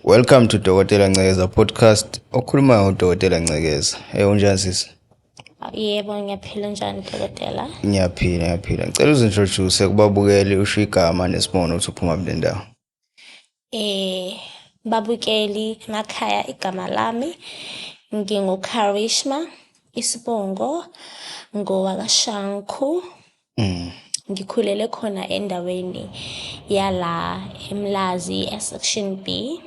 Welcome to Dokotela Ncekeza podcast. Okhulumayo uDokotela Ncekeza. Hey, unjani sisi? Yebo, ngiyaphila. Njani, dokotela? Ngiyaphila, ngiyaphila. Ngicela uzintroduce kubabukeli, usho igama nesibongo, ukuthi uphuma kule ndawo. Babukeli emakhaya, igama lami nginguKarishma, isibongo ngowakaShanku. Ngikhulele khona endaweni yala eMlazi, e-Section B.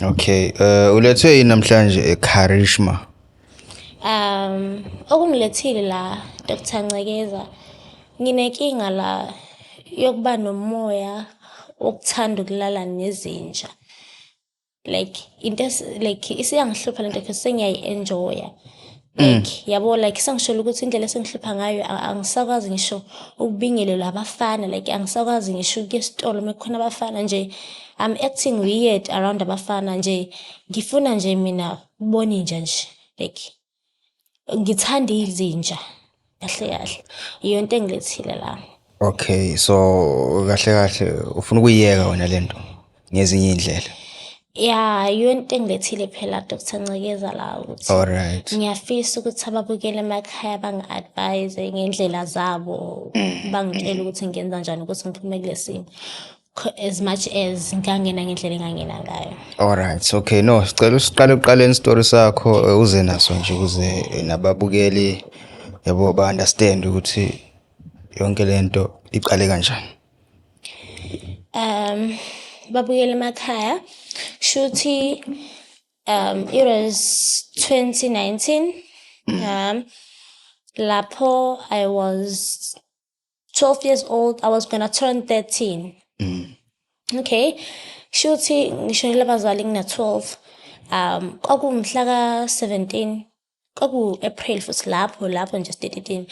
Okay, ulethwe yini namhlanje eKarishma? Okungilethile la, Dr Ncekeza, nginenkinga la yokuba nomoya wokuthanda ukulala nezinja. Like into like isiyangihlupha lento because sengiyayi-enjoya. Like yabo, like sengisholo ukuthi indlela esengihlupha ngayo, angisakwazi ngisho ukubingelela abafana, like angisakwazi ngisho ukuya esitolo mekukhona abafana nje. I'm acting weird around abafana nje. Ngifuna nje mina ukubona inja nje, like ngithanda izinja kahle kahle. Iyo nto engilethile la. Okay, so kahle kahle ufuna ukuyiyeka wena lento ngezinye indlela. Ya, iyo nto engilethile phela, Dr Ncekeza, la ukuthi ngiyafisa ukuthi ababukeli emakhaya bangi-advise ngendlela zabo, bangitshele ukuthi ngenza njani ukuthi ngiphume kule simo, as much as ngangena ngendlela engangena ngayo. Alright, okay, no, sicela usiqale uqaleni story sakho, uze naso nje ukuze nababukeli yabo ba understand ukuthi yonke lento iqale kanjani. Babukeli emakhaya, shuthi it was 2019, lapho I was 12 years old, I was gonna turn 13. Okay, shuthi ngishonelwe abazali ngina 12. Kwakuwumhla ka 17, kwaku April futhi lapho nje 13.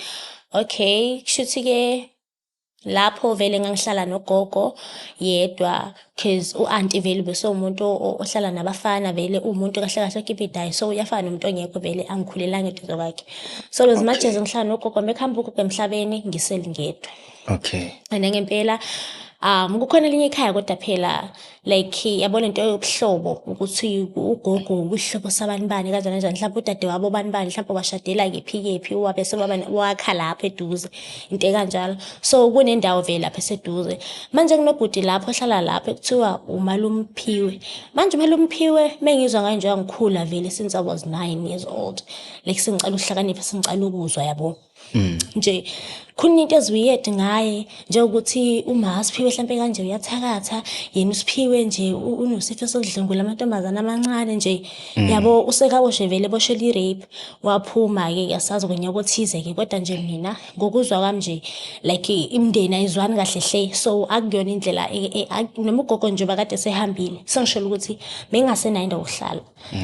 Okay, kushuthi ke lapho vele ngangihlala nogogo yedwa 'cause u-anti vele ubesewumuntu ohlala nabafana, vele uwumuntu kahle kahle okipidayo, so uyafana nomuntu ongekho vele, angikhulelanga eduze kwakhe. So as much as ngihlala nogogo, mekuhamba ugogo emhlabeni ngisele ngedwa. And ngempela kukhona elinye ikhaya, kodwa phela like yabona into yobuhlobo, ukuthi ugogo uyihlobo sabani bani, kanjani kanjani, mhlawumbe udadewabo bani bani, mhlawumbe washadela kephi kephi, wabe sewaba wakha lapho eduze, into ekanjalo. So kunendawo vele lapho eseduze. Manje kunobhuti lapho ohlala lapho ekuthiwa uMalumphiwe. Manje uMalumphiwe, mengizwa ngaye nje, ngikhula vele since I was 9 years old, like sengicala ukuhlakanipha, sengicala ukuzwa yabo nje, khona into ezi-weird ngaye, njengokuthi uma Siphiwe hlampe kanje uyathakatha, yena uSiphiwe nje unesifo sokudlwengula amantombazane amancane nje yabo. Usekaboshwe vele, eboshelwe i-rape, waphuma-ke, asazi ngonyaka othize-ke, kodwa nje mina ngokuzwa kwami nje, like imindeni ayizwani kahle hle, so akuyona indlela noma ugogo nje bakade sehambile, sengisholo ukuthi bengingasenayo indawo yokuhlala.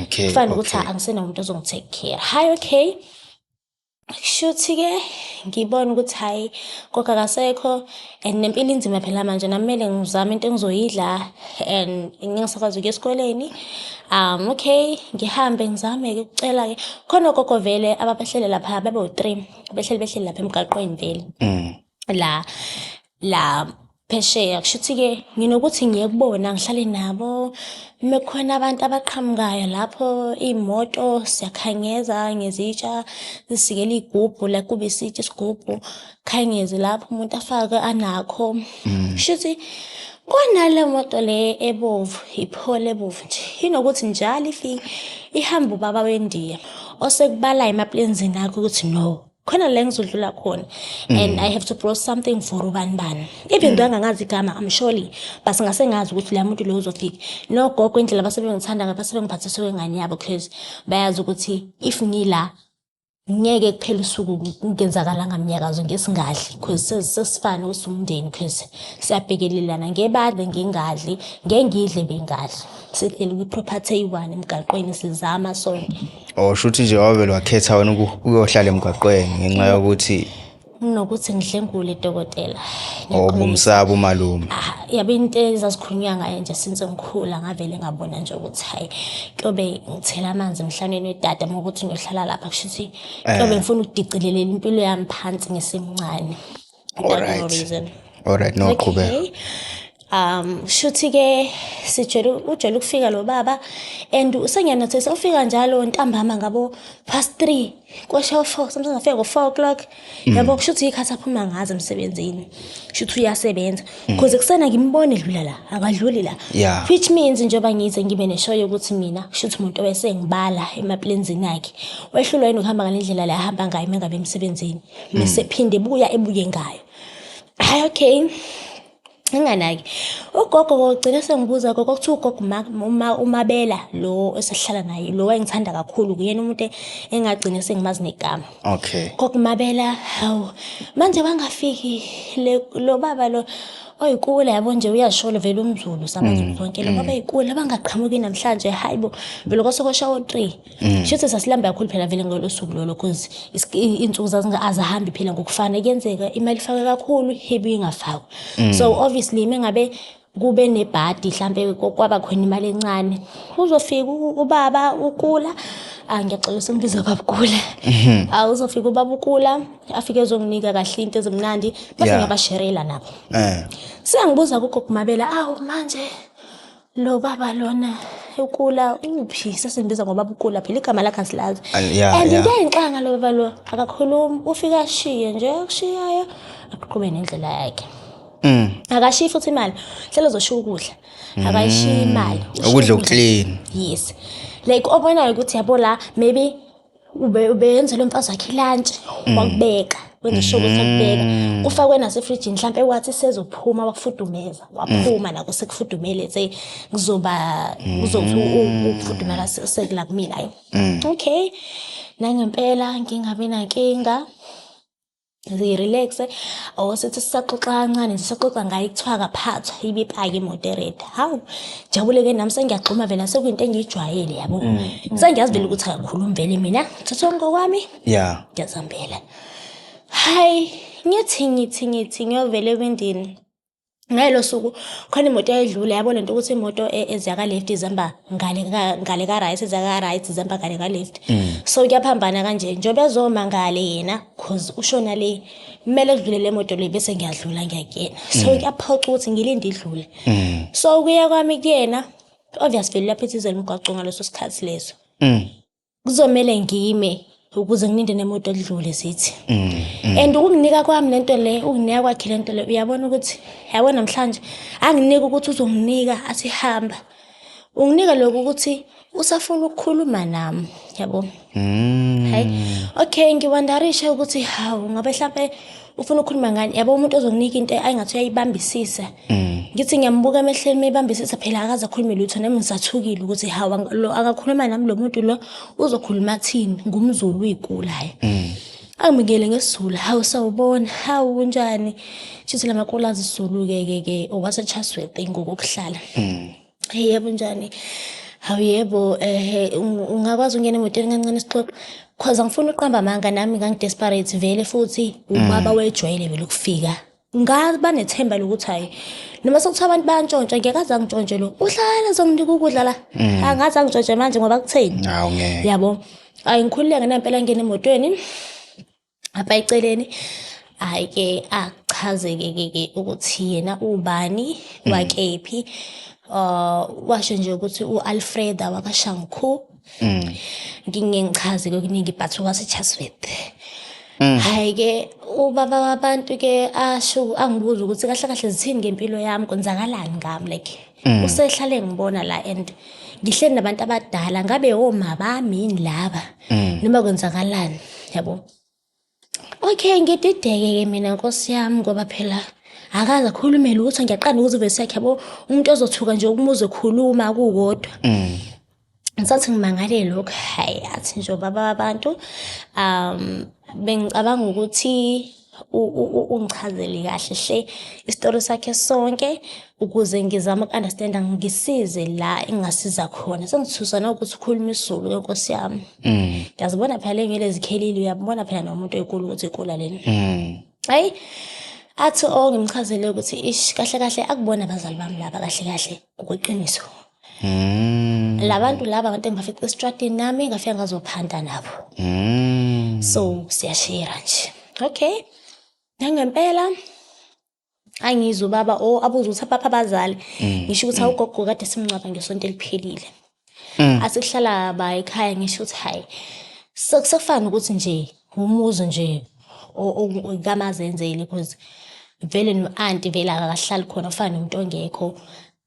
Kufana nokuthi angisenawo umuntu ozongi-take care. Hhayi, okay. Kushuthi-ke ngibone ukuthi hhayi, gogo akasekho and nempilo inzima phela manje, nami kumele ngizame into engizoyidla and ngingasakwazi ukuya esikoleni. Okay, ngihambe ngizame-ke ukucela-ke. Khona ogogo vele ababehlele lapha, babewu-three, behleli lapha emgaqweni vele. La phesheya. Kushuthi-ke nginokuthi ngiye kubona, ngihlale nabo. Uma kukhona abantu abaqhamukayo lapho, iy'moto, siyakhangeza ngezitsha, sisikele iy'gubhu, like kube isitsha isigubhu, khangeze lapho umuntu afake anakho. Kushuthi konale moto le ebovu, iPolo ebovu nje, inokuthi njalo ifike ihamba ubaba weNdiya osekubala emaplenzini akhe ukuthi no, khona la engizodlula khona and I have to brought something for ubani bani, even though angangazi igama, I'm surely, but ngase ngazi ukuthi la muntu lo uzofika. Nogogo indlela basebengithanda ngayo, basebengiphathisa kwengane yabo because bayazi ukuthi if ngila ngeke kuphela usuku kungenzakalanga mnyakazo ngesingadli, because sesifana ukuthi umndeni, because siyabhekelelana, ngebadle ngingadli, ngeke ngidle bengadli, sihleli kwi-property eyi-one emgaqweni, sizama sonke. Oh, shuthi nje wavele wakhetha wena ukuyohlala emgaqweni ngenxa yokuthi Kunokuthi ngidlengule, dokotela. Obumsaba umalume. Ah, yabo, into ezazikhulunywa ngayo nje since ngikhula, ngavele ngabona nje ukuthi hayi, kuyobe ngithela amanzi emhlaneni wedada uma ukuthi ngiyohlala lapha. Kusho ukuthi kuyobe ngifuna ukudicilelela impilo yami phansi ngisemncane without no reason. Alright, no, qhubeka. Okay. Shuthi-ke sijwayele ujwayele ukufika lo baba and sengiya-notice ufika njalo ntambama ngabo past 3, kwasha 4, sometimes afike ngo-4 o'clock. Yabo, kushuthi iy'khathi aphuma ngazo emsebenzini. Shuthi uyasebenza. Cause kusena ngimbone edlula la, akadluli la. Which means njengoba ngize ngibe ne-sure yokuthi mina kushuthi umuntu obesengibala emaplenzini akhe. Wehlulwa yini ukuhamba ngale ndlela le ahamba ngayo uma ngabe emsebenzini. Mese phinde ebuya ebuye ngayo. Hhayi, okay. Nginganaki. Ugogo ugcine sengibuza, gogo kuthiwa ugogo uMabela lo esesihlala naye, lo wayengithanda kakhulu, uyena umuntu engagcine sengimazi negama. Gogo Mabela, hawu, manje wangafiki le lo baba lo oyikula, yabo nje uyasho vele umZulu samaZulu sonke lo baba oyikula bangaqhamuki namhlanje, hayi bo, vele kwase kwashawa 3. Shuthi sasilambe kakhulu phela vele ngolo suku lolo, cause iy'nsuku azihambi phela ngokufana, kuyenzeka imali ifakwe kakhulu ibuye ingafakwa. So obviously mengabe kube nebhadi mhlampe kwaba khona imali encane, uzofika ubaba ukula, ah, ngiyaxolisa umbiza baba ukula. Ah, uzofika ubaba ukula afike ezonginika kahle into ezimnandi bese ngiyabasherela nabo. Sengibuza kugogo Mabela, awu manje lo baba lona ukula uphi? Sesimbiza ngobaba ukula phela, igama lakhe asilazi. And into eyinhlanga, lo baba lo akakhulumi, ufika ashiye nje akushiyayo, aqhube nendlela yakhe. Akashiyi futhi imali, hlelo uzoshiya ukudla, akayishiyi imali, ushiya Ukudla oku-clean. Yes, like obonayo ukuthi yabo la maybe ube ubeyenzela umfazi wakhe i-lunch, wakubeka, wenza sure ukuthi akubeka kufakwe nasefrijini, mhlampe wathi sezophuma wakufudumeza, waphuma nako sekufudumele, say kuzoba kuzothi ukufudumela sekula kumina. Hayi, okay, nangempela ngingabi nankinga, ngi-relax-e. Sithi sisaxoxa kancane nje, saxoxa ngayo, kuthiwa akaphathwa, ibe ipaki imoto e-red. Hawu, jabule-ke nami, sengiyagxuma vele, sekuyinto engiyijwayele yabo. Sengiyazi vele ukuthi akakhulumi vele, mina thatha ngokwami, ngiyazihambela. Hhayi, ngithi ngithi ngithi ngiyovela ewindini. Ngalelo suku khona imoto eyayidlula, yabo lento ukuthi imoto eziya ka-left zihamba ngale ka-right, eziya ka-right zihamba ngale ka-left. So kuyaphambana kanje, njengoba ezoma ngale yena, cause ushona le, kumele kudlule le moto le bese ngiyadlula ngiya kuyena. So kuyaphoqa ukuthi ngilinde idlule. So ukuya kwami kuyena, obvious vele uyaphithizela umgwaqo ngaleso sikhathi leso. Kuzomele ngime ukuze ngilinde nemoto edlule zithi. And ukunginika kwami lento le, ukunginika kwakhe lento le, uyabona ukuthi yabo namhlanje anginika ukuthi uzonginika athi hamba. Unginika lokhu ukuthi usafuna ukukhuluma nami, yabo. Hayi. Okay, ngi-wonderisha ukuthi hawu, ngabe mhlampe ufuna ukukhuluma ngani? Yabo, umuntu ozonginika into ayingathi uyayibambisisa. Ngithi ngiyambuka emehlweni mayibambisisa phela, akaze akhulume lutho, nami ngisathukile ukuthi hawu, lo akakhuluma nami, lo muntu lo uzokhuluma athini? NgumZulu uyikula, hayi. Angibikele ngesiZulu, hawu sawubona, hawu kunjani? Shuthi lamakula azi isiZulu ke ke ke owase Chatsworth ngokokuhlala. Hey, yebo, njani? Hawu yebo, ungakwazi ukungena emotweni kancane sixoxe? Cause angifuni uqamba amanga, nami ngangi-desperate vele, futhi ubaba wejwayele vele ukufika. Ngaba nethemba lokuthi hayi, noma sekuthiwa abantu bayantshontsha, ngeke aze angitshontshe lo. Uhlala ezonginika ukudla la. Angaze angitshontshe manje ngoba kutheni? Hawu, ngeke. Yabo. Ayi, ngikhululeke nempela, ngene emotweni. Apha eceleni, hhayi ke, achaze-ke ke ke ukuthi yena ubani, wakephi. Washo nje ukuthi u-Alfreda wakwaShankhu. Ngingeke ngichaze okuningi, but wase-Chatsworth. Hhayi-ke ubaba wabantu-ke asho, angibuza ukuthi kahle kahle zithini ngempilo yami, kwenzakalani ngami, like usehlale ngibona la and ngihleli nabantu abadala, ngabe oma bami yini laba noma kwenzakalani, yabo. Okay, ngidideke-ke mina nkosi yami, ngoba phela akaze akhulume lutho, ngiyaqala ukuzwa i-voice yakhe, yabo, umuntu ozothuka nje ukumuzwa ekhuluma kukodwa. Ngisathi ngimangale lokhu, hhayi, athi nje ubaba wabantu, bengicabanga ukuthi ungichazele kahle hle isitori sakhe sonke ukuze ngizame uku-understand-a, ngisize la engingasiza khona. Sengithuswa nawukuthi ukhuluma isiZulu-ke nkosi yami. Ngiyazibona phela ley'nywele ezikhelile, uyabona phela nomuntu oyikulu ukuthi ikula lena. Hhayi, athi oh, ngimchazele ukuthi ish, kahle kahle akubona abazali bami laba, kahle kahle ngokweqiniso. La bantu laba abantu engibafica esitradini, nami ngafika ngazophanda nabo. So siyashera nje. Okay. Nangempela Angizwe ubaba o abuze ukuthi abapha abazali. Ngisho ukuthi awugogo kade simngcwaba ngesonto eliphelile. Asihlala ba ekhaya, ngisho ukuthi hayi, sekufana nokuthi nje umuzi nje kamazenzele, because vele no-anti vele akahlali khona, ufana nomuntu ongekho,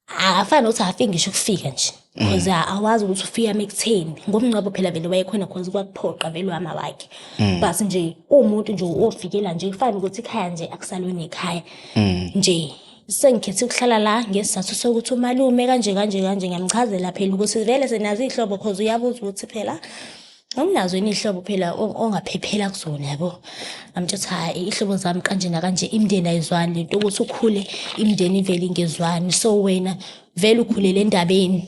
akafani nokuthi akafiki ngisho ukufika nje, because awazi ukuthi ufika mekutheni ngomngcwabo. Phela vele wayekhona cause kwakuphoqa vele uhama wakhe, but nje uwumuntu nje ofikela nje, kufana nokuthi ikhaya nje akusalona ekhaya nje. Sengikhethe ukuhlala la ngesizathu sokuthi umalume kanje kanje kanje. Ngiyamchazela phela ukuthi vele senazo iy'hlobo, cause uyabuza ukuthi phela awunazo yini iy'hlobo phela ongaphephela kuzona, yabo. Ngamtshela ukuthi hhayi, iy'hlobo zami kanje nakanje, imindeni ayizwani, lento ukuthi ukhule imindeni ivele ingezwani, so wena vele ukhulele endabeni,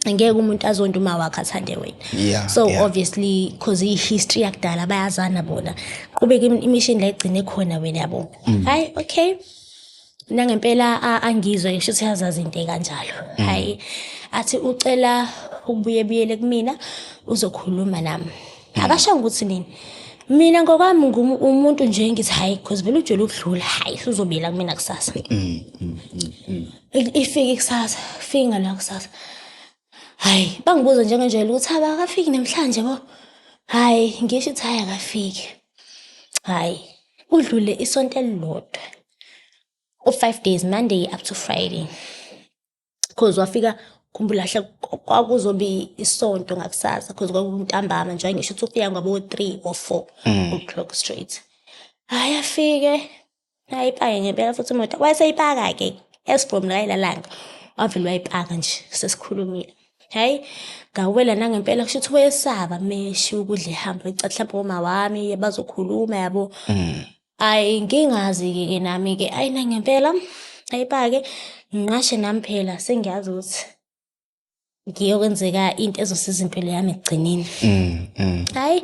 ngeke umuntu azonde uma wakhe athande wena. So obviously, cause i-history yakudala bayazana bona, qhubeka imishini la igcine khona wena, yabo. Hayi, okay, nangempela angizwe ngisho ukuthi yazazi into ekanjalo. Hayi, athi ucela ukubuye buyele kumina, uzokhuluma nami. Akashongo ukuthi nini. Mina ngokwami umuntu nje ngithi hayi, cause vele ujwayele ukudlula, hayi, usuzobuyela kumina kusasa. Ifike kusasa, fike ngala kusasa, hayi, bangibuza njengenjwayelo ukuthi abakafiki namhlanje bo. Hhayi, ngisho ukuthi hhayi, akafiki. Hhayi, kudlule isonto elilodwa, u-5 days, Monday up to Friday, cause wafika, khumbula kahle, kwakuzobe isonto ngakusasa, cause kwakuntambama nje, ngisho ukuthi ufika ngabo 3 or 4 o'clock straight. Hhayi, afike ayipake ngempela futhi imoto, wayeseyipaka-ke as from la lalanga, wavele wayipaka nje sesikhulumile. Hhayi, ngawela nangempela, kusho ukuthi wayesaba meshiya ukudla ehamba, ecathi mhlawumbe oma wami bazokhuluma, yabo. Hhayi, ngingazi-ke ke nami-ke, ayi, nangempela ayipake, nginqashe nami phela sengiyazi ukuthi ngiyokwenzeka into ezosiza impilo yami ekugcineni. Hhayi,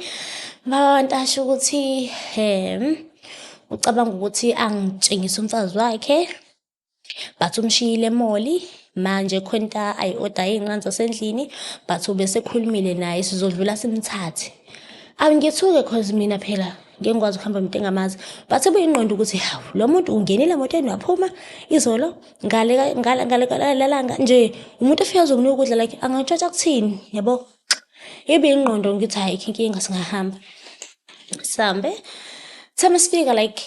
baba abantu asho ukuthi ucabanga ukuthi angitshengise umfazi wakhe, but umshiyile e-mall manje, khona into ayi-order iy'ncane zasendlini, but ubesekhulumile naye, sizodlula simthathe. Angithuke cause mina phela ngeke ngikwazi ukuhamba nomuntu engamazi, but ebuyingqondo ukuthi hawu, lo muntu ungenile emotweni waphuma izolo ngale ngale ngale lalanga nje, umuntu ofika azokunika ukudla, like angantshontsha kuthini, yabo. Ibe ingqondo ngithi hhayi, ayikho inkinga, singahamba sihambe. Thame sifika like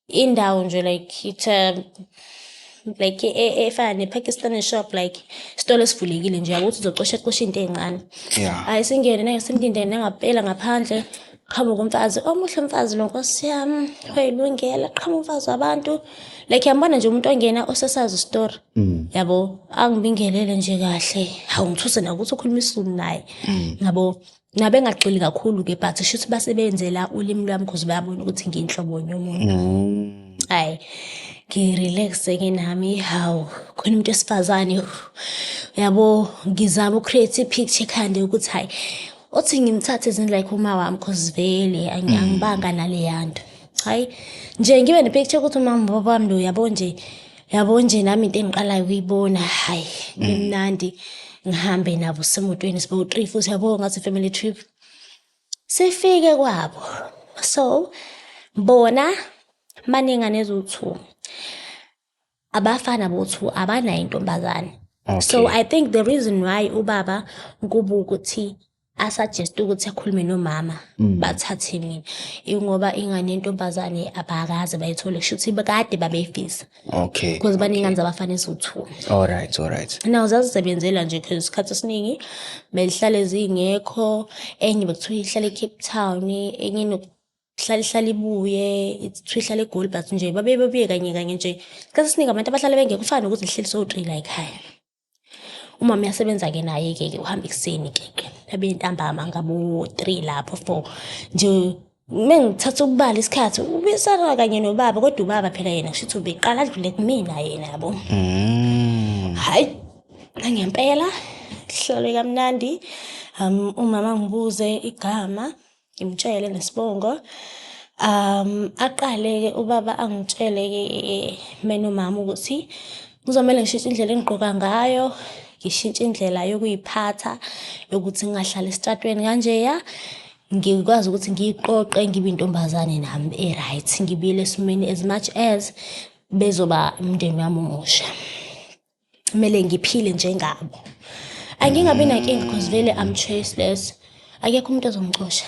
indawo nje, like it's like efana ne-Pakistani shop, like isitolo esivulekile nje, yabo, ukuthi uzocosha cosha into ey'ncane. Hhayi, singene naye, simlinde nangempela ngaphandle, qhamuka umfazi omuhle, umfazi lo, nkosi yami, wayilungela, qhamuka umfazi wabantu, like yambona nje umuntu ongena osesazi isitori, yabo. Angibingelele nje kahle, hawu, ngithuse nakuthi ukhuluma isiZulu naye, yabo, nabe engagxili kakhulu-ke, but shuthi basebenzela ulimi lwami cause bayabona ukuthi ngiyinhlobonye yomuntu. Hhayi, ngi-relax-e-ke nami, hawu, khona umuntu wesifazane, yabo, ngizama uku-create i-picture ekhanda yokuthi hhayi, othi ngimthathe as in like uma wami, cause vele angibanga naleya nto. Hhayi, nje ngibe ne-picture yokuthi umama ubaba wami lo, yabo nje, yabo nje, nami into engiqalayo ukuyibona, hhayi, kube mnandi, ngihambe nabo sisemotweni sibo-three futhi, yabo, ngathi family trip. Sifike kwabo, so bona baney'ngane eziwu-two, abafana bo-two, abanayo intombazane. So I think the reason why ubaba kuba ukuthi a-suggest ukuthi akhulume nomama bathathe mina, ingoba ingane yentombazane abakaze bayithole, kusho ukuthi kade babeyifisa, because baney'ngane zabafana eziwu-two. All right. Naw zazisebenzela nje, because isikhathi esiningi bezihlale zingekho, enye bekuthiwa ihlala e-Cape Town, enye inokuhlala ihlala ibuye, kuthiwa ihlala eGoli, but nje babuye babuye kanye kanye nje. Isikhathi esiningi abantu abahlala bengekho, kufana nokuthi nihleli sowu-three la ekhaya. Umama uyasebenza-ke naye-ke ke uhamba ekuseni-ke ke, abuye ntambama ngabo-3 lapho 4 nje. Uma ngithatha ukubala isikhathi ubuyisana kanye nobaba, kodwa ubaba phela yena kusho ukuthi ubeqala adlule kumina yena, yabo. Hhayi, nangempela kuhlalwe kamnandi. Umama angibuze igama, ngimtshele nesibongo. Aqale-ke ubaba angitshele-ke mina nomama ukuthi kuzomele ngishintshe indlela engigqoka ngayo, ngishintshe indlela yokuy'phatha, yokuthi ngingahlali esitratweni kanjeya, ngikwazi ukuthi ngiy'qoqe ngibe intombazane nami e-right, ngibuyele esimweni as much as Bezoba umndeni wami omusha, kumele ngiphile njengabo. Angingabi nankinga because vele I'm choiceless, akekho umuntu ozongicosha.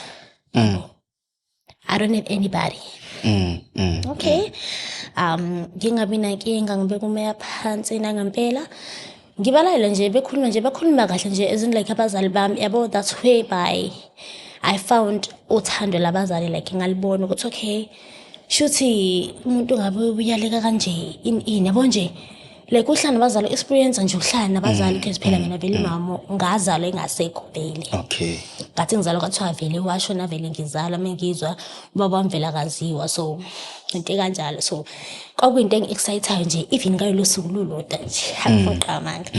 I don't have anybody. Okay, ngingabi nankinga, ngibeke umoya phansi. Nangempela ngibalalele nje bekhuluma nje, bakhuluma kahle nje, as in like abazali bami, yabo. That's whereby I found uthando labazali, like ngalibona ukuthi okay, shuthi umuntu ngabe uyaleka kanje, ini ini, yabo nje, like uhlala nabazali, experience nje ukuhlala nabazali, because phela mina vele mama ngazalwa engasekho vele. Ngathi ngizalwa kwathiwa vele washona vele ngizalwa, mengizwa ubaba wami vele akaziwa, so into ekanjalo. So kwakuyinto engi-excite-ayo nje even ngalolo suku lulodwa nje, angifuni amanga.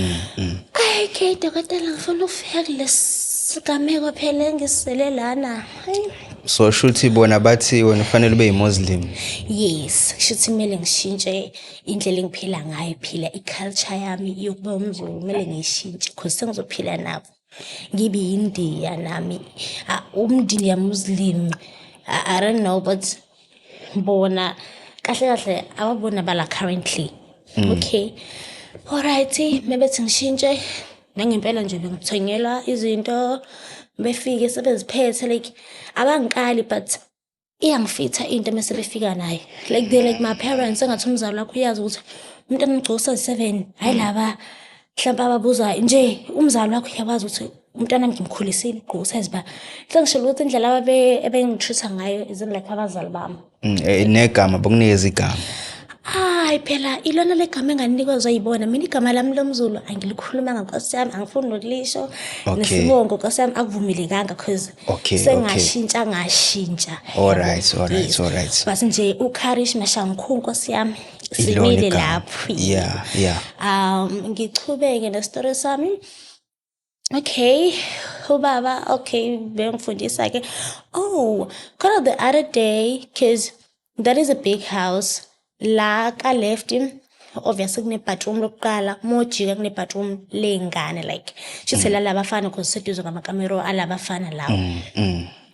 Ayi okay dokotela, ngifuna ukufika kulesi sigameko phela engisele lana. Hayi. So shuthi bona bathi wena ufanele ube yi-Muslim. Yes, kushuthi kumele ngishintshe indlela engiphila ngayo, phila i-culture yami yokuba umZulu kumele ngiyishintshe because sengizophila nabo. Ngibe yindiya nami. Ah, umndiya Muslim. I don't know, but bona kahle kahle ababona bala currently. Okay. Alright, mebethi ngishintshe, nangempela nje bengithengela izinto, befike sebeziphethe, like abangikali, but iyangifitha into mese befika nayo, like they like my parents, engathi umzali wakho uyazi ukuthi umntwana ugcoka size 7. Hhayi, laba mhlawumpe ababuzayo nje, umzali wakho uyakwazi ukuthi umntwana ngimkhulisile ugqoka size ba. Sengishilo ukuthi indlela ebengitreat-a ngayo is like abazali bami. Negama bokunikeza igama. Hayi phela, ilona legama enganikezwa yibona. Mina igama lami lomZulu angilikhulumanga, nkosi yami, angifuni nokulisho. Nesibongo, nkosi yami, akuvumelekanga cause sengashintsha ngashintsha. All right. But nje uKarish Mashankhu, nkosi yami, Ilona simile igama. lapho. Ngichubeke nestory sami. Okay, ubaba, okay, bengifundisa ke. Oh, khona the other day, cause that is a big house. La ka left, obviously kune bathroom lokuqala, mojika kune bathroom lengane, like shuthi la labafana cause seduze ngamakamero alabafana lawo.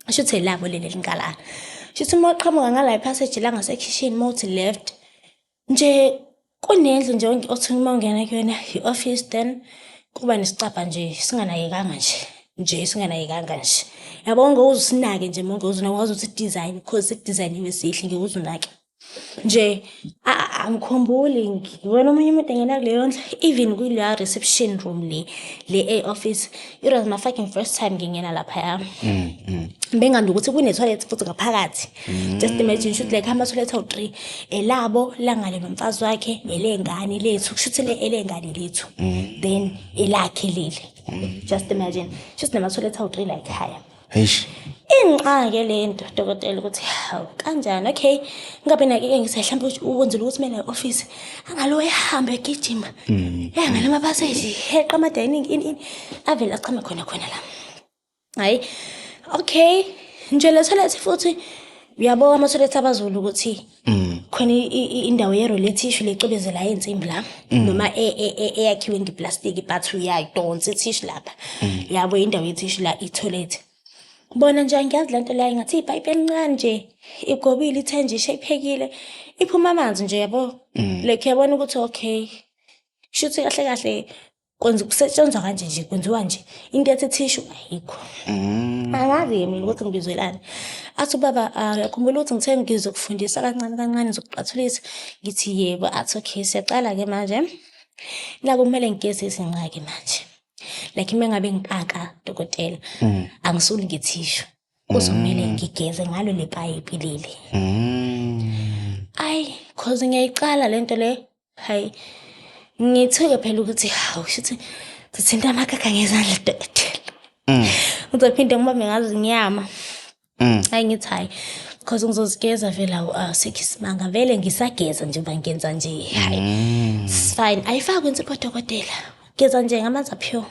Shuthi labo leli lingalana. Shuthi uma uqhamuka ngala ipassage la ngasekhishini, mawuthi left nje kunendlu nje othi uma ungena kuyona i-office, then kuba nesicabha nje singanakekanga nje nje singanakekanga nje, yabo, ngeke uzinake nje, ngeke uzinake, wazi ukuthi design because idizayiniwe sihle, ngeke uzunake nje. Angikhumbuli ngibona omunye umuntu engena kuleyo ndlu, even kuleya reception room le e-office. It was my fucking first time ngingena laphaya. Bengandi ukuthi kune-toilet futhi ngaphakathi. Just imagine, shuthi like ama-toilet awu-three, elabo langale nomfazi wakhe, elengane lethu, kushuthi le elengane lethu, then elakhe leli. Just imagine, shuthi nama-toilet awu-three la ekhaya. Eish. Ingixake le nto dokotela ukuthi hawu, kanjani. Okay, ngabe nake ngithi mhlawumbe ukwenzela ukuthi mina e-office angalo ehambe egijima ehamba namapaseji, heqa ama-dining, ini ini, avele achame khona khona la. Hhayi, okay nje le toilet futhi, uyabo, ama-toilet abaZulu ukuthi khona indawo ye-roll tissue lecwebezelayo insimbi la, noma eyakhiwe ngeplastiki, but uyayidonsa ithishu lapha, yabo, indawo yethishu la i-toilet. Bona nje angiyazi lento la, ingathi ipayipi elincane nje igobile, ithe nje ishayiphekile, iphuma amanzi nje, yabo, like uyabona ukuthi okay, shuthi kahle kahle kwenza kusetshenzwa kanje nje, kwenziwa nje into ethi tissue ayikho. Angazi-ke mina ukuthi ngibizwelani. Athi ubaba, "Ah, uyakhumbula ukuthi ngithe ngizokufundisa kancane kancane, ngizokuqathulisa?" Ngithi yebo. Athi okay, siyaqala-ke manje. Naku kumele ngigeze izinqa-ke manje. Like uma ngabe ngikaka dokotela, angisuli ngethishu. Kuzomele ngigeze ngalo le payipi leli. Ayi, cause ngiyayicala lento le. Hayi, ngithuke phela ukuthi hawu, shuthi ngithinta amakaka ngezandla dokotela. Ngizophinde ngibambe ngazo inyama. Hayi, ngithi hayi, cause ngizozigeza vele, awu asikho isimanga vele, ngisageza njengoba ngenza nje. Hayi, it's fine. Ayifakwe insipho dokotela. Geza nje ngamanzi apure.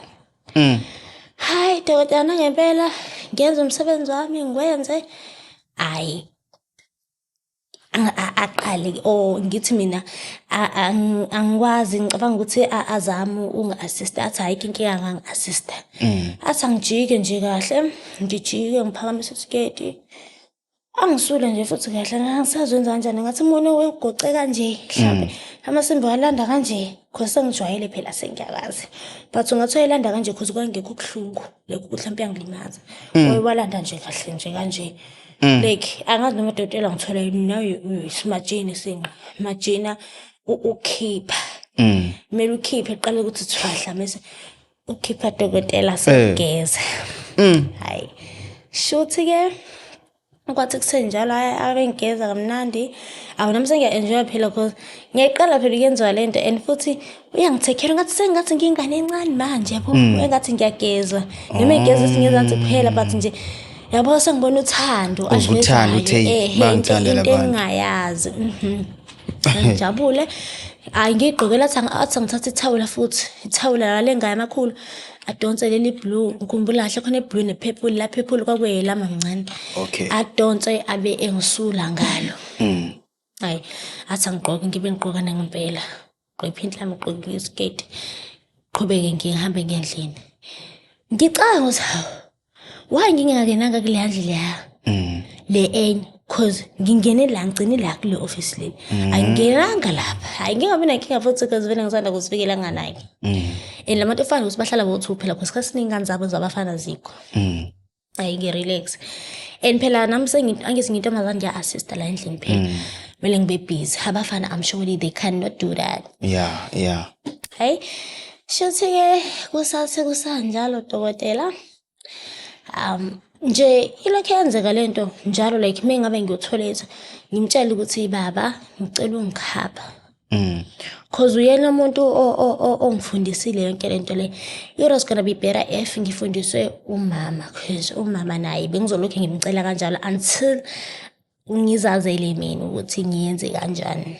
Hayi dokotela, nangempela ngenza umsebenzi wami ngikwenze. Hayi, aqale or ngithi mina angikwazi, ngicabanga ukuthi azame ukungi-assist-a, athi ayikho inkinga, angangi-assist-a. Athi angijike nje kahle, ngijike ngiphakamise isiketi. Angisule nje futhi kahle, angisazi wenza kanjani, ngathi umuntu ugoce kanje mhlampe amasimba walanda kanje, cause sengijwayele phela, sengiyakwazi, but ungathi uyayilanda kanje cause kwangekho kubuhlungu, like ukuthi mhlawumpe uyangilimaza. Walanda nje kahle nje kanje, like angazi noma udokotela ngithola nayo isimajini sinqa majina ukhipha, kumele ukhiphe, qale ukuthi thwahla, mase ukhipha, dokotela, sengigeza. Hayi, shuthi ke kwathi kusenjalo, hhayi, ave ngigeza kamnandi. Awu, nami sengiya-enjoya phela, cause ngiyayiqala phela ukuyenziwa lento, and futhi uyangithekela ngathi sengathi ngiyingane encane manje, yabo, engathi ngiyagezwa, noma ngigeza singezansi kuphela, but nje yabo sengibona uthando. Uzwa uthando, uthi, "Hey, bangithanda into la bantu." Engingayazi. Ngijabule, hhayi, ngiyigqokela, athi angithathe ithawula futhi, ithawula la amakhulu, adonse leli blue, ngikhumbula kahle khona i-blue ne-purple, la purple kwakuyelami mncane. Adonse abe engisula ngalo. Hhayi, athi angigqoke, ngibe ngigqoka nangempela, gqoke iphenti lami, ngigqoke isiketi, qhubeke ngihambe ngendlini. Ngicabanga ukuthi hawu, why ngingakenanga kuleya ndlu leya, le enye, cause ngingene la, ngigcine la kule office le, angingenanga lapha. Hhayi, ngingabi nankinga futhi, cause vele ngisanda kuzifikela nganaki, and la bantu efana ukuthi bahlala bo-two phela, cause isikhathi esiningi ingane zabo zabafana zikho. Hhayi, ngi-relax, and phela nami angithi ngiyintombazane, ngiya-assista la endlini phela, kumele ngibe busy. Abafana, I'm surely they cannot do that. Hayi, shuthi-ke kusathi kusanjalo, dokotela, nje ilokhu yenzeka lento njalo, like uma ngabe ngiyo-toilet, ngimtshele ukuthi, "Baba, ngicela ungikhapha," cause uyena umuntu ongifundisile yonke lento le. It was gonna be better if ngifundiswe umama, cause umama naye bengizolokhu ngimcela kanjalo until ngizazele mina ukuthi ngiyenze kanjani.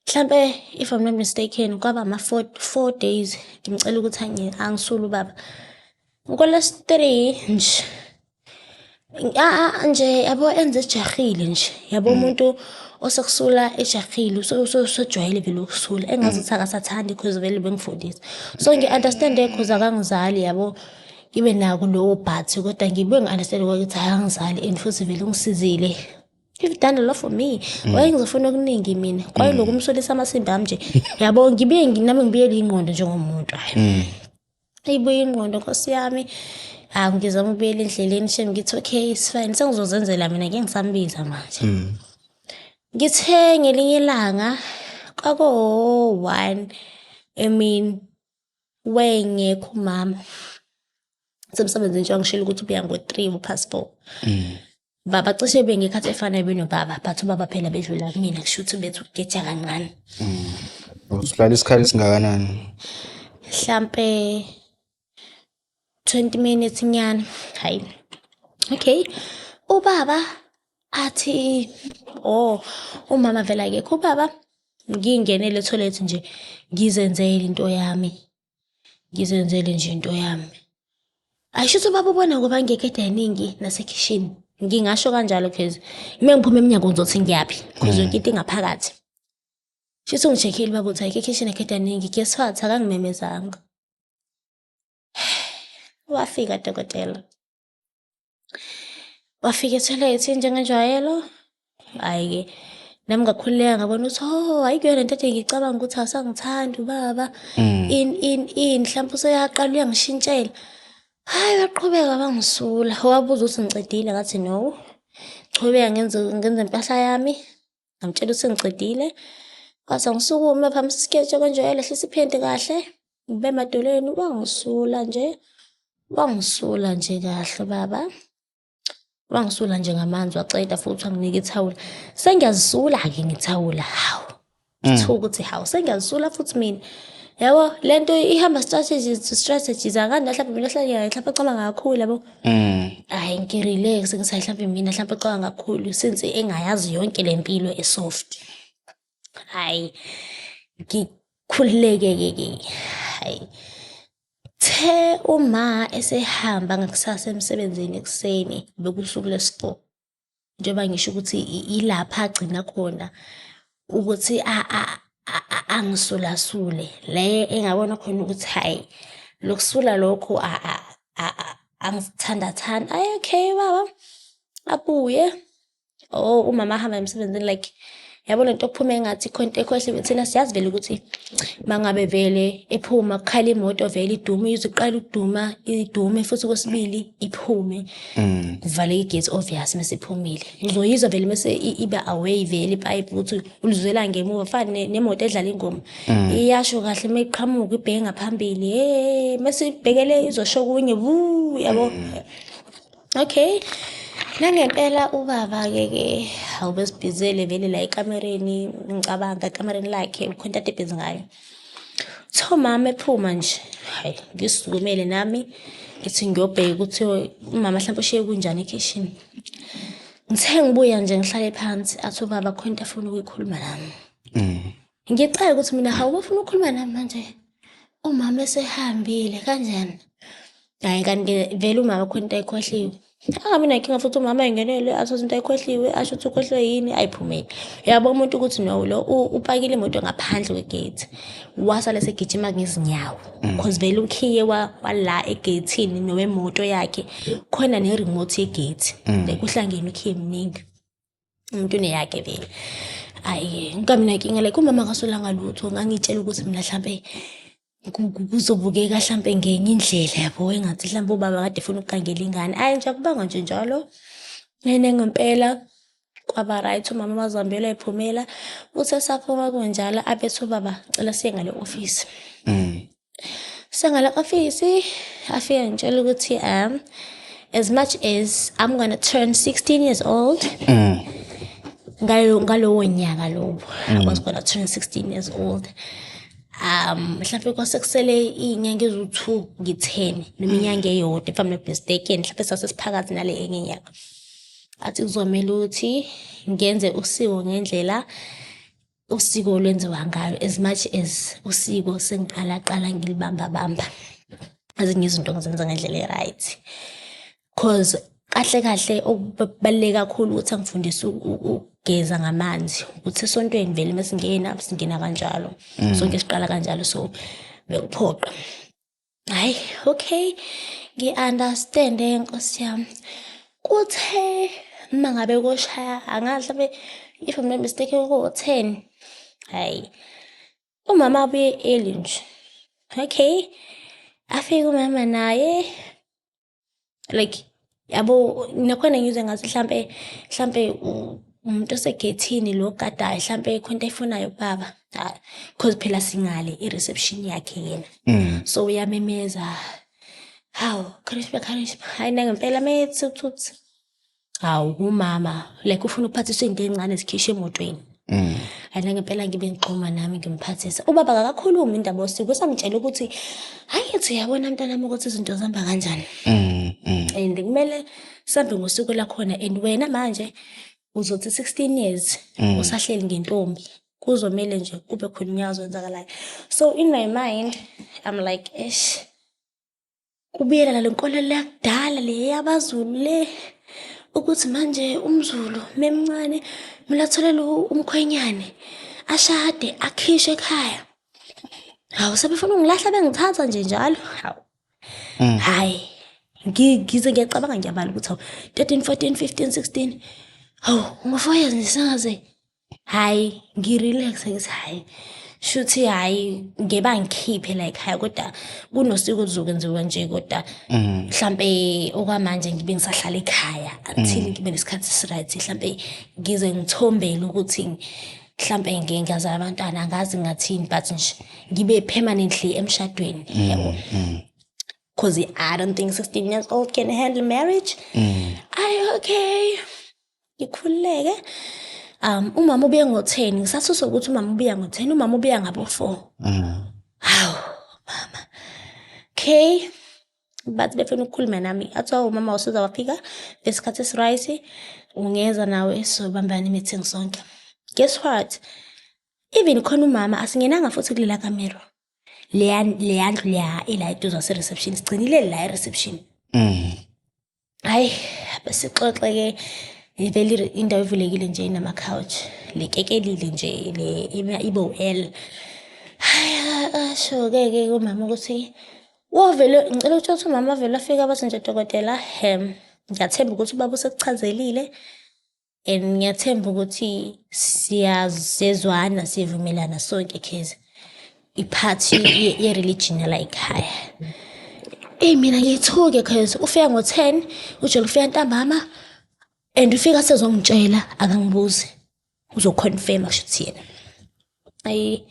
Mhlampe, if I'm not mistaken, kwaba ama-four 4 days ngimcela ukuthi angisule ubaba. Ngolwesi-three nje, nje yabo, enze ejahile nje, yabo, umuntu osekusula ejahile, usejwayele vele ukusula, engazuthi akasathandi, cause vele bengifundisa. So ngi-understand-e cause akangizali, yabo, ngibe nako lowo, but kodwa ngibuye ngi-understand ukuthi akangizali, and futhi vele ungisizile. You've done a lot for me. Waye ngizofuna okuningi mina. Kwaye lokhu umsolisa amasimba ami nje. Yabo, ngibuye nami ngibuyele ingqondo njengomuntu. Hayi. Ibuye ingqondo, Nkosi yami. Hawu, ngizama ukubuyela endleleni shame, ngithi okay, it's fine, sengizozenzela mina, ngeke ngisambiza manje. Ngithe ngelinye ilanga kwako-1 emini, wayengekho umama. Semsebenzini nje, wangishela ukuthi ubuya ngo-3 past 4. Baba cishe bengekhathi efanayo benobaba, but ubaba phela bedlula kumina, kusho ukuthi bethu ukugeja kancane. Usuhlala isikhathi esingakanani? Hlampe 20 minutes nyana. Hayi. Okay. Ubaba athi, oh, umama vele akekho, ubaba ngingenele e-toilet nje, ngizenzele into yami. Ngizenzele nje into yami. Ayisho ukuthi ubaba ubona ngoba ngekho e-dining nasekhishini. Ngingasho kanjalo cause uma ngiphuma emnyango ngizothi ngiyaphi, cause yonke into ingaphakathi. Shuthi ungi-check-ile ubaba ukuthi ayikho ekhishini, ayikho e-dining. Guess what? Akangimemezanga. Wafika, dokotela. Wafika e-toilet njengenjwayelo. Hhayi-ke, nami ngakhululeka, ngabona ukuthi oh, ayikho lento ade ngicabanga ukuthi awusangithandi ubaba. Ini ini ini, mhlawumbe useyaqala uyangishintshela. Hhayi, waqhubeka wangisula. Wabuza ukuthi ngicedile, ngathi no. Chubeka ngenze impahla yami. Ngamtshela ukuthi ngicedile. Kwathi angisukume, phamisa isiketi kwenjwayelo, ehlisa iphenti kahle, ngibe emadolweni, wangisula nje. Wangisula nje kahle baba. Wangisula nje ngamanzi, waceda futhi wanginika ithawula. Sengiyazisula-ke ngethawula, hawu. Ngithuka ukuthi hawu, sengiyazisula futhi mina. Yabo, lento ihamba strategies to strategies, akandi mhlawumbe mina hlale mhlawumbe acabanga kakhulu, yabo. Hhayi, ngi-relax, ngithi hhayi, mhlawumbe mina mhlawumbe acabanga kakhulu since engayazi yonke le mpilo e-soft. Hhayi, ngikhululeke-ke ke. Hhayi. The uma esehamba ngakusasa emsebenzini ekuseni, bekuwusuku lwesi-four. Njengoba ngisho ukuthi ilapha agcina khona ukuthi angisulasule, le engabona khona ukuthi hhayi, lokusula lokhu angithandathandi. Hhayi, okay baba. Abuye, oh, umama ahamba emsebenzini, like yabo lento yokuphuma engathi khona into ekhohliwe. Thina siyazi vele ukuthi mangabe vele ephuma kukhala imoto, vele idume, ize iqale ukuduma, idume futhi kwesibili iphume, kuvaleke igate, obvious. Mase iphumile uzoyizwa vele mase iba away vele ipipe, ukuthi ulizwela ngemuva, fana nemoto edlala ingoma, iyasho kahle uma iqhamuka ibheke ngaphambili, hey, mase ibhekele izosho kunye wu, yabo. Okay, nangempela ubaba-ke ke hawu, besibhizele vele la ekamereni, ngicabanga ekamereni lakhe ukhona into ebhizi ngayo. Kuthiwa umama ephuma nje, hayi, ngisukumele nami ngithi ngiyobheka ukuthi umama mhlawumbe ushiye kunjani ekhishini. Ngithe ngibuya nje ngihlale phansi, athi ubaba khona into afuna ukuyikhuluma nami. Ngicela ukuthi mina, hawu, bafuna ukukhuluma nami manje umama esehambile kanjani? Hhayi, kanti-ke vele umama khona into ayikhohliwe. Angabi nenkinga futhi umama ayingenele, athathe into ayikhohliwe, asho ukuthi ukhohlwe yini, ayiphumele. Uyabo umuntu ukuthi no, lo upakile imoto ngaphandle kwegate, wasale segijima ngezinyawo. 'Cause vele ukhiye wala egeyithini nowemoto yakhe, khona ne-remote yegate. Like uhlangene ukhiye mningi. Umuntu uneyakhe vele. Hhayi-ke, ngikabi nenkinga, like umama akasolanga lutho, ngangitshela ukuthi mina hlampe kuzobukeka hlampe ngenye indlela, yabo, engathi hlampe ubaba kade efuna ukugangela ingane. Hhayi nje, akubanga nje njalo. And ngempela kwaba right, umama wazihambela wayiphumela. Uthe esaphuma kunjalo, abethi ubaba, cela siye ngale ofisi. Siye ngale ofisi, afike ngitshela ukuthi as much as I'm gonna turn 16 years old ngalowo nyaka lowo, I was gonna turn 16 years old. Mhlawumbe kwase kusele iy'nyanga eziwu-2 ngi-10 noma inyanga eyodwa, if I'm not mistaken, mhlawumbe sase siphakathi nale enye inyanga. Athi kuzomele ukuthi ngenze usiko ngendlela usiko olwenziwa ngayo, as much as usiko sengiqala qala ngilibamba bamba, ezinye izinto ngizenza ngendlela e-right. 'Cause kahle kahle okubaluleke kakhulu ukuthi angifundise ukugeza ngamanzi, ukuthi esontweni vele mesingena singena kanjalo, sonke siqala kanjalo, so bekuphoqa. Hhayi, okay, ngi-understand-e Nkosi yami. Kuthe uma ngabe koshaya, angazi mhlampe, if I'm not mistaken, ko-10, hhayi, umama abuye early nje. Okay, afike umama naye, like yabo, nakhona ngizwe ngathi hlampe umuntu osegethini lo ogadayo, hlampe khona into ayifunayo kubaba. Hhayi, 'cause phela singale i-reception yakhe yena. So uyamemeza, hawu, Karishma, Karishma, hhayi, nangempela methi uthuthu. Hawu, umama like ufuna ukuphathiswa iy'nto ey'ncane zikhishwe emotweni. Hhayi, nangempela ngibe ngigxuma nami ngimphathisa. Ubaba akakakhulumi indaba yosiko, usamtshela ukuthi hhayi, ethi uyabona mntanami ukuthi izinto zihamba kanjani. And kumele sihambe ngosiko lakhona, and wena manje uzothi 16 years usahleli ngentombi. Kuzomele nje kube khona unyaka wenzakalayo. So in my mind I'm like, eish, kubuyela nale nkolelo yakudala le yabaZulu le, ukuthi manje umZulu memncane kumele atholele umkhwenyane, ashade, akhishwe ekhaya. Hawu, sebefuna ungilahla bengithatha nje njalo. Hawu. Hhayi, ngize ngiyacabanga, ngiyabala ukuthi hawu, 13, 14, 15, 16. Hawu, ngo-4 years nje sengaze. Hhayi, ngi-relax-e ngithi hhayi, shuthi hhayi, ngeke bangikhiphe la ekhaya, kodwa kunosiko oluzokwenziwa nje, kodwa mhlampe okwamanje ngibe ngisahlala ekhaya until ngibe nesikhathi esi-right, mhlampe ngize ngithombele ukuthi mhlampe ngike ngazala abantwana, angazi ngathini, but nje ngibe permanently emshadweni, yabo. 'Cause I don't think 16 years old can handle marriage. Ayi, okay. Ngikhululeke. Umama ubuye ngo-10, ngisathuswa ukuthi umama ubuya ngo-10, umama ubuya ngabo-4. Hawu, mama. Okay. Bathi befuna ukukhuluma nami. Athi hawu, umama usuze wafika ngesikhathi esi-right, ungeza nawe sobambana i-meeting sonke. Guess what? Even khona umama asingenanga futhi kulela kamero. Leya ndlu leya ela eduze kwase-reception, sigcinile la e-reception. Hhayi, besixoxe-ke vele, indawo evulekile nje inama-couch, lekekelile nje le ibe u-L. Hhayi, asho-ke ke umama ukuthi wovele, ngicela ukutshela ukuthi umama vele wafika bathi nje, dokotela, hem, Ngiyathemba ukuthi ubaba usekuchazelile and ngiyathemba ukuthi siyazezwana, siyavumelana sonke, cause i-part ye-religion yala ekhaya. Eyi, mina ngithuke cause ufika ngo-10, ujwayele ukufika ntambama and ufika sezongitshela, akangibuzi, uzo-confirm-a kushuthi yena. Ayi,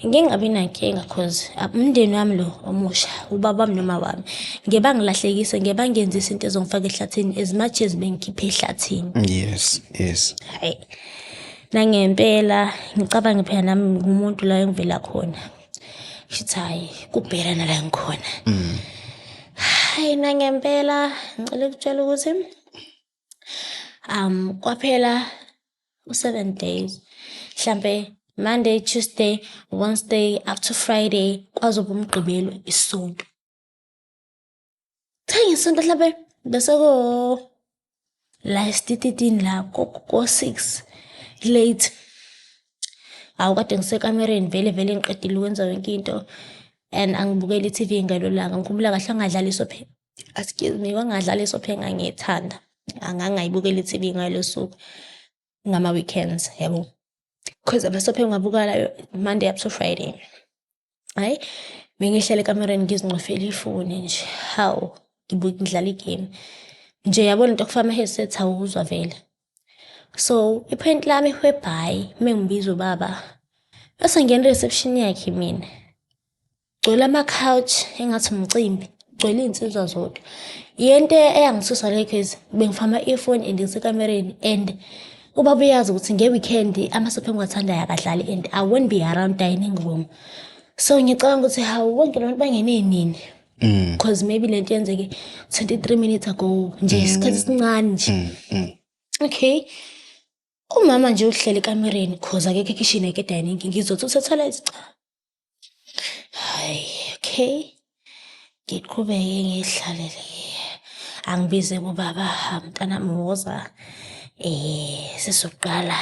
ngingabi nankinga cause umndeni wami lo omusha, ubaba wami noma wami. Ngeke bangilahlekise, ngeke bangenzise into ezongifaka ehlathini as much as bengikhiphe ehlathini. Hhayi, nangempela ngicabange phela nami ngumuntu la engivela khona. Shuthi hhayi, kubheka nala ngikhona. Hhayi, nangempela ngicela ukutshela ukuthi kwaphela u-7 days, hlampe Monday, Tuesday, Wednesday up to Friday, kwaze kuba uMgqibelo, isonto. Kuthe ngesonto hlampe bese ko la esitititini la ko-6 late. Awu, kade ngisekamereni vele vele, ngiqedile ukwenza yonke into and angibukeli i-TV ngalelo langa. Ngikhumbula kahle angadlala i-soap, excuse me, kwangadlala i-soap engangiyithanda. Angangayibukela i-TV ngalolo suku ngama-weekends, yabo. Cause ama-soap engiwabukelayo Monday up to Friday. Hhayi, bengihleli ekamereni ngizincofela ifoni nje, hawu, ngidlala i-game. Nje yabo lento yokufaka ama-headset awuzwa vele. So i-point lami whereby mengibiza ubaba, bese ngingena i-reception yakhe mina. Gcwele ama-couch engathi umcimbi, gcwele iy'nsizwa zodwa. Yento eyangithusa leyo cause bengifaka ama-earphone and ngisekamereni and ubaba uyazi ukuthi nge-weekend ama-soap engiwathandayo akadlali and I won't be around dining room. So ngicabanga ukuthi hawu, bonke labantu bangene nini? Cause maybe lento yenzeke 23 minutes ago nje, isikhathi esincane nje. Okay. Umama nje uhleli ekamereni cause akekho ekhishini, akekho e-dining, ngizothi use-toilet, cha. Hhayi, okay. Ngiqhubeke ngiy'hlalele. Angibize kubaba, mntanami woza, sesizoqala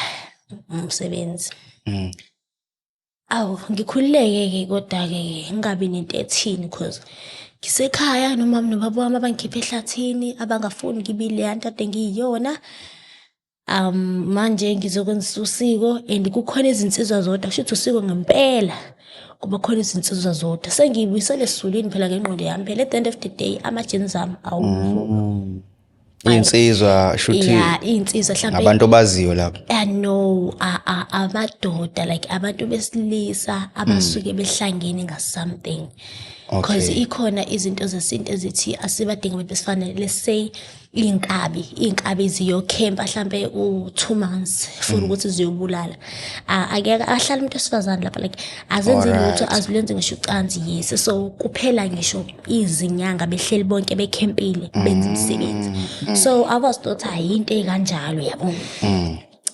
umsebenzi. Awu, ngikhululeke-ke kodwa-ke ngingabi nento ethini cause ngisekhaya nomama nobaba wami abangikhipha ehlathini, abangafuni ngibe ileya nto kade ngiyiyona. Manje ngizokwenza usiko and kukhona izinsizwa zodwa, kushuthi usiko ngempela kuba khona izinsizwa zodwa. Sengiyibuyisela esizulwini phela ngengqondo yami phela, at the end of the day ama-genes ami awuvuka. Iy'nsizwa shuthi? Ya, iy'nsizwa hlampe. Abantu obaziyo lapho? No, amadoda, like abantu besilisa abasuke behlangene nga-something. Cause ikhona izinto zesintu ezithi asibadingi abantu besifana, let's say iy'nkabi, iy'nkabi ziyokhempa hlampe u-2 months for ukuthi ziyobulala. Akeke ahlala umuntu wesifazane lapha, like azenzi lutho, azilenzi ngisho ucansi, yes. So kuphela ngisho izinyanga behleli bonke bekhempile benza umsebenzi. So I was thought hhayi, into ey'kanjalo, yabo.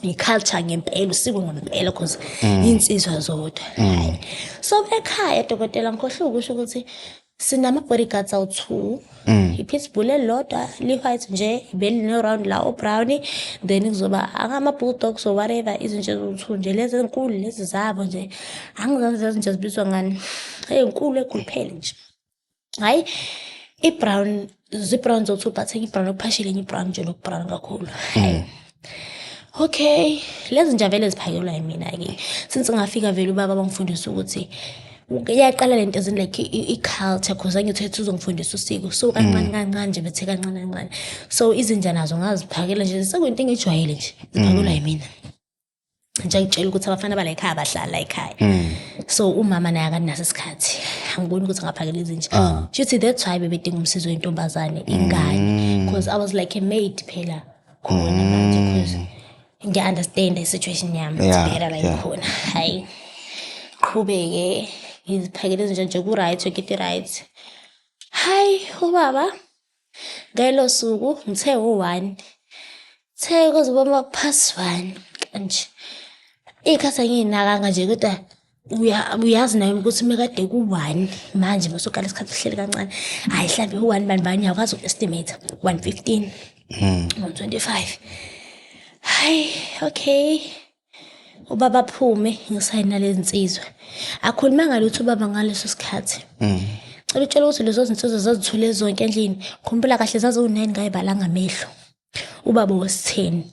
I-culture ngempela, usiko ngempela, cause iy'nsizwa zodwa. Hhayi. So ekhaya, dokotela, ngikhohlwe ukusho ukuthi sinama-bodyguards awu-two. I-pitbull elilodwa li-white nje beline-round la o-brown, then kuzoba angama-bulldogs or whatever, izinto eziwu-two nje lezi ezinkulu lezi zabo nje. Angizazi lezi nje zibizwa ngani, ey'nkulu ey'khuluphele nje. Hhayi, i-brown, zi-brown zowu-two but enye i-brown okuphashile, enye i-brown nje loku-brown kakhulu. Hhayi. Okay, lezi nja vele ziphakelwa yimina-ke. Since ngafika vele ubaba wangifundisa ukuthi iyaqala lento as in like i-culture, cause angithi uthi uzongifundisa usiko. So kancane kancane nje, bethe kancane kancane. So izinja nazo ngaziphakela nje, sekuyinto engijwayele nje, ziphakelwa yimina. Nje ngitshela ukuthi abafana bala ekhaya bahlala la ekhaya. So umama naye akanaso isikhathi. Angiboni ukuthi angaphakela izinja. Shuthi that's why bebedinga umsizo wentombazane, ingane. Cause I was like a maid phela khona manje, cause ngiya-understand i-situation yami better la ngikhona. Hhayi. Qhubeke ngiziphakele izinja nje, ku-right, yonke into i-right. Hhayi, ubaba ngelo suku ngithe u-1, the kuze kube past 1 kanje. Iy'khathi angiy'nakanga nje kodwa uyazi nawe ukuthi mekade ku-1 manje masuqala isikhathi uhleli kancane. Hhayi, hlampe u-1 bani bani, uyakwazi uku-estimate 1:15, 1:25. Hhayi, okay. Ubaba aphume ngisayina nalezi nsizwa. Akhulumanga lutho ubaba ngaleso sikhathi. Cela utshele ukuthi lezo zinsizwa zazithule zonke endlini. Khumbula kahle zaziwu-9, ngayibala ngamehlo. Ubaba wesitheni.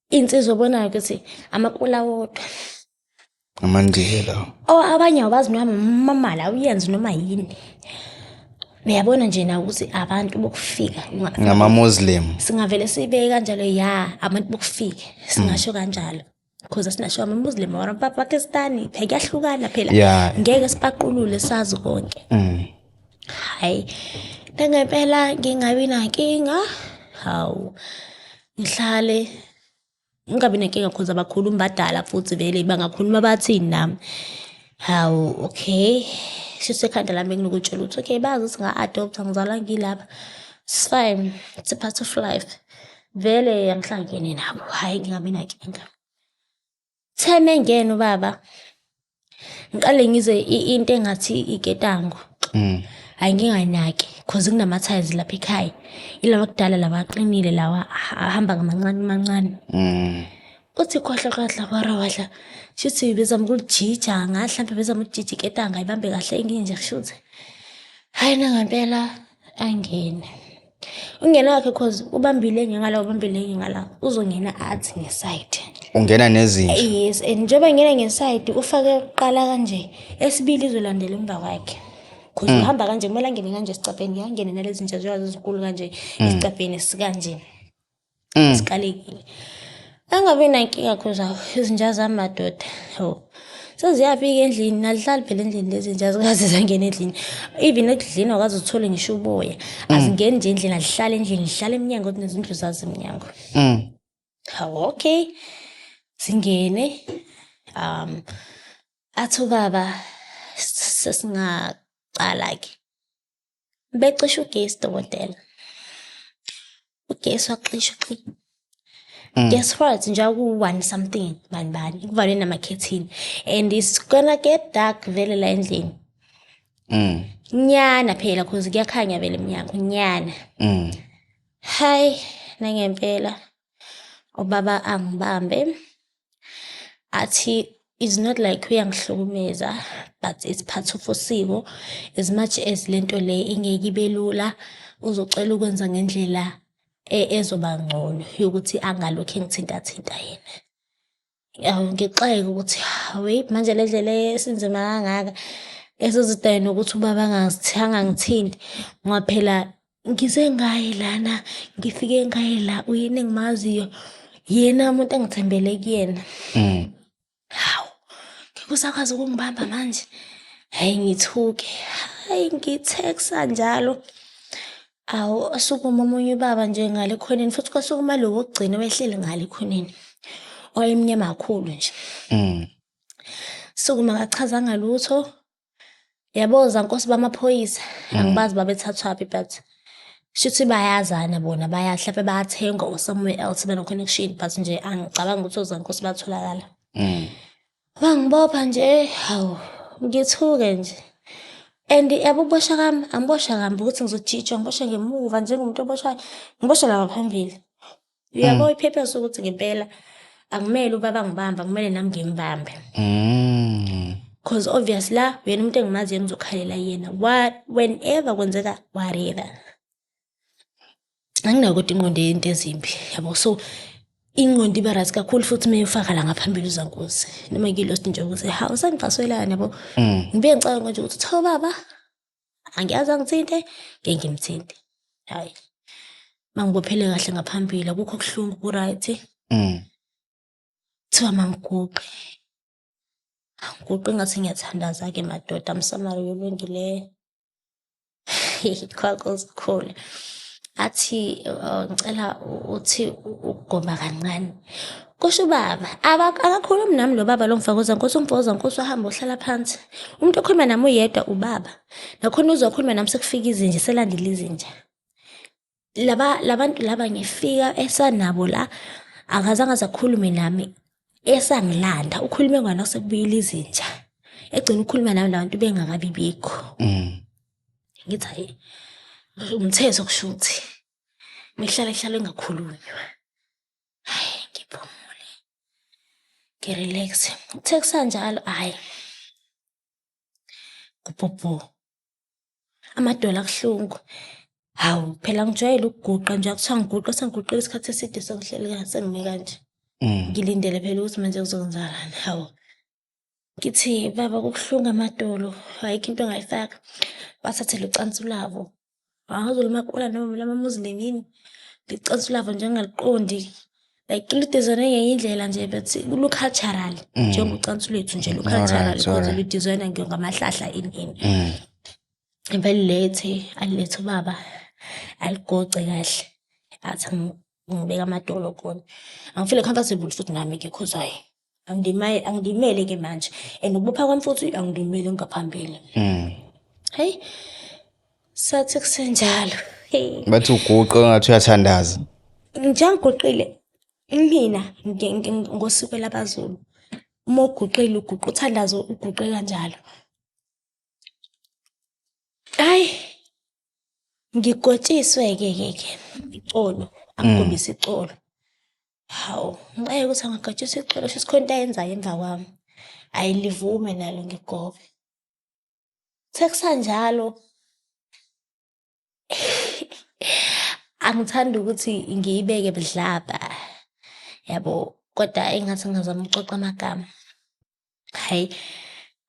Insizwa obonayo ukuthi amakula wodwa. Amandiya lawo. Oh, abanye awazi noma mamala awuyenzi noma yini. Uyabona nje na ukuthi abantu bokufika Ngama-Muslim. Singavele sibeke kanjalo, ya, abantu bokufika singasho kanjalo because asinasho ama-Muslim or ama-Pakistani, phela kuyahlukana phela. Ngeke sibaqulule sazi konke. Hayi, nangempela ngingabi nankinga, hawu, ngihlale ngingabi nenkinga cause abakhulumi, badala futhi vele bangakhuluma bathini nami. Hawu, okay, shuthi ekhanda lami benginokutshela ukuthi okay, bazi ukuthi nga-adopt-a, ngizalwa ngilapha, it's fine, it's a part of life. Vele angihlangene nabo, hhayi, ngingabi nankinga. Then engena ubaba, ngiqale ngizwe into engathi iketango. Hhayi, nginganaki cause kunama-tiles lapha ekhaya. Ilawa akudala lawa aqinile, lawa ahamba ngamancane mancane. Uthi kwahla kwahla wara wahla, shuthi bezama ukulijija, ngathi hlampe bezama ukujija iketanga ayibambe kahle enginje kushuthi. Hhayi, nangempela angene. Ungena wakhe cause ubambile enye ngala, ubambile enye ngala, uzongena athi nge-side. Ungena nezinja. Yes, and njengoba engena nge-side ufake kuqala kanje, esibili izolandela emva kwakhe. Cause uhamba kanje, kumele angene kanje esicabheni, angene nalezi zinja njengoba zizinkulu kanje esicabheni esikanje. Sikalekile. Angabi nankinga cause awu, izinja zami madoda. Hawu. Seziyafika endlini, azihlali phela endlini lezi zinja, azikaze zangena endlini. Even ekudleni awukaze uthole ngisho uboya. Azingeni nje endlini, azihlali endlini, zihlala emnyango nezindlu zazo emnyango. Hawu, okay. Singene. Athi ubaba sesingaqala-ke. Becisha ugesi, dokotela. Ugesi waxisha xi. Guess what? Nje ku-one something bani bani kuvalwe namakhethini and it's gonna get dark vele la endlini. Nyana phela cause kuyakhanya vele emnyango nyana. Hayi, nangempela ubaba angibambe athi it's not like uyangihlukumeza but it's part of usiko, as much as lento le ingeke ibe lula, uzocela ukwenza ngendlela ezoba ngcono yokuthi angalokhu engithinta thinta yena. Yawu, ngixake ukuthi hawe, manje le ndlela esinzima kangaka esizidale nokuthi ubaba angangithinti, ngoba phela ngize ngaye lana, ngifike ngaye la, uyena engimaziyo, yena umuntu engithembele kuyena. Hawu, ngeke usakwazi ukungibamba manje. Hhayi, ngithuke, hhayi, ngi-text-a njalo. Awu, asukuma omunye ubaba nje ngale ekhoneni, futhi kwasukuma lo wokugcina owehleli ngale ekhoneni, owayemnyama kakhulu nje. Sukuma akachazanga lutho. Yabo zankosi bamaphoyisa, angibazi babethathwaphi but shuthi bayazana bona, baya hlampe bayathengwa or somewhere else bano-connection, but nje angicabangi ukuthi ozankosi batholakala. Wangibopha nje, hawu, ngithuke nje. And yabo ukuboshwa kwami, angiboshwa kambi ukuthi ngizojijwa, ngiboshwe ngemuva njengomuntu oboshwayo, ngiboshwe la ngaphambili. Uyabo i-purpose ukuthi ngempela akumele ubaba angibambe, akumele nami ngimbambe. Cause obvious la uyena umuntu engimaziyo engizokhalela yena. What whenever kwenzeka whatever. Anginayo kodwa ingqondo yento ezimbi, yabo, so ingqondo iba right kakhulu futhi uma ufaka la ngaphambili uzankosi noma ngilost nje ukuthi hawu, sengifaswelana, yabo. Ngibuye ngicabanga nje ukuthi tho baba angiyazi angithinte, ngeke ngimthinte. Hayi, mangibophele kahle ngaphambili, akukho kuhlungu, ku-right. Kuthiwa mangiguqe, ngiguqe ngathi ngiyathandaza-ke madoda, msamariya olungileyo kwakukhulu. Athi ngicela uthi ukugoba kancane, kusho ubaba. Akakhulumi nami lo baba lo ngifake uzankosi, ungifake uzankosi, wahamba uhlala phansi. Umuntu okhuluma nami uyedwa, ubaba. Nakhona uzokhuluma nami sekufika izinja, selandile izinja. Laba labantu laba ngifika esanabo la, akazange aze akhulume nami esangilanda, ukhulume ngona sekubuyile izinja. Egcina ukukhuluma nami labantu bengakabi bikho. Ngithi hayi, umthetho kushuthi mihlale kuhlale engakhulunywa. Hayi, ngiphumule ngi-relax. Kuthe kusanjalo, hhayi, Bhu bhu. Amadolo abuhlungu. Hawu, phela angijwayele ukuguqa nje, kuthiwa ngiguqe, sengiguqile isikhathi eside, sengihleli sengime kanje. Ngilindele phela ukuthi manje kuzokwenzakalani, hawu. Ngithi, baba, kubuhlungu amadolo, ayikho into ongayifaka. Bathathe lo cansi lwabo. Angazi olumakula noma olwama-Muslim yini. Leli labo nje engingaliqondi. Like lu-design-we ngenye indlela nje, but lu-cultural, njengocansi lwethu nje lu-cultural because lu-design-wa ngamahlahla, ini ini. Balilethe, alilethe ubaba, aligoce kahle, athi ngibeke amadolo khona. Angi-feel-e comfortable futhi nami-ke, 'cause hhayi, angilimele-ke manje and ukubopha kwami futhi angilimele ngaphambili. Hhayi, sathi kusenjalo, hey. Bathi uguqe ngathi uyathandaza. Njengiguqile mina ngosiko labaZulu, uma uguqile uguqa uthandaze, uguqe kanjalo. Hhayi, ngigotshiswe-ke ke ke icolo, angigobise icolo. Hawu, ngiceke ukuthi angagotshiswa icolo, shuthi khona into ayenzayo emva kwami. Ayilivume nalo, ngigobe. Sekusanjalo, angithandi ukuthi ngiyibeke budlabha, yabo, kodwa engathi ngingazama ukucoca amagama. Hhayi,